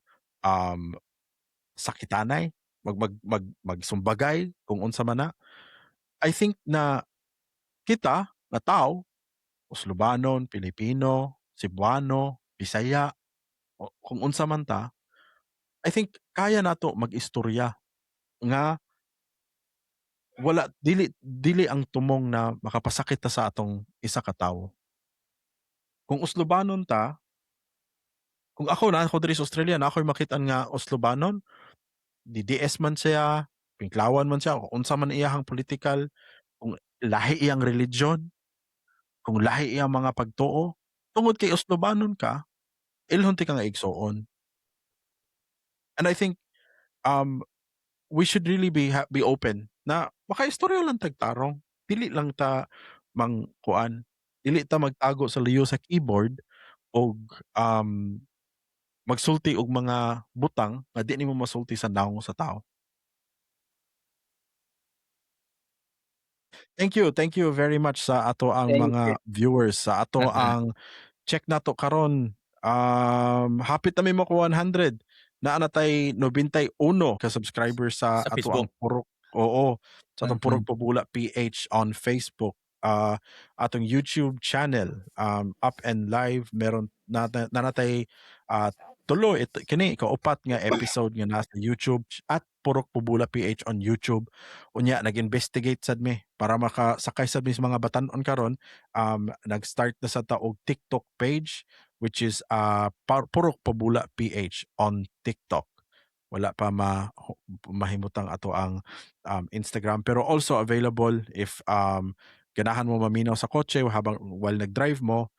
sakitanay, mag mag mag magsumbagay kung unsa man na. I think na kita na tao Oslobanon, Pilipino, Cebuano, Bisaya, o kung unsa man ta, I think kaya nato mag-istorya nga wala dili ang tumong na makapasakit ta sa atong isa ka tawo. Kung Oslobanon ta, kung ako naa ako diri sa Australia, naa ko'y makit-an nga Oslobanon, DDS man siya, Pinklawan man siya, o unsa man iyahang political, kung lahi iyang religion, kung lahi iyang mga pagtuo, tungod kay Oslobanon ka, ilhon tika nga igsuon. And I think we should really be open na makaistorya lang tag tarong. Dili lang ta mang kuan, dili ta magtago sa liyo sa keyboard og magsulti og mga butang nga di nimo masulti sa nawong sa tao. Thank you very much sa ato ang Thank mga you. Viewers sa ato ang check nato karon. Hapit na mi mo 100. Naa na tay 91 ka subscribers sa Sa ato ang Facebook. Purok, oo, sa atong Purok Pabula PH on Facebook. Atong YouTube channel up and live, meron na natay tulo ito, kini ikaupat nga episode nga nasa YouTube at Purok Pabula PH on YouTube. Unya nag-investigate sad mi para makasakay sad mi sa mga batan-on karon. Nag-start na sa ta og TikTok page, which is Purok Pabula PH on TikTok. Wala pa mahimutang ato ang Instagram, pero also available if ganahan mo maminaw sa kotse habang while nag-drive mo,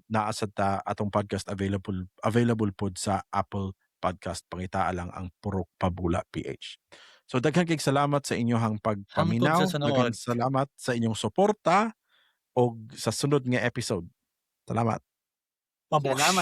naa sad ta atong podcast available pod sa Apple Podcast. Pangitaa lang ang Purok Pabula PH. So daghan kay salamat sa inyohang Hangtod pagpaminaw. Sa Daghan sunod. Salamat sa inyong suporta og sa sunod nga episode. Salamat. Babush. Salamat.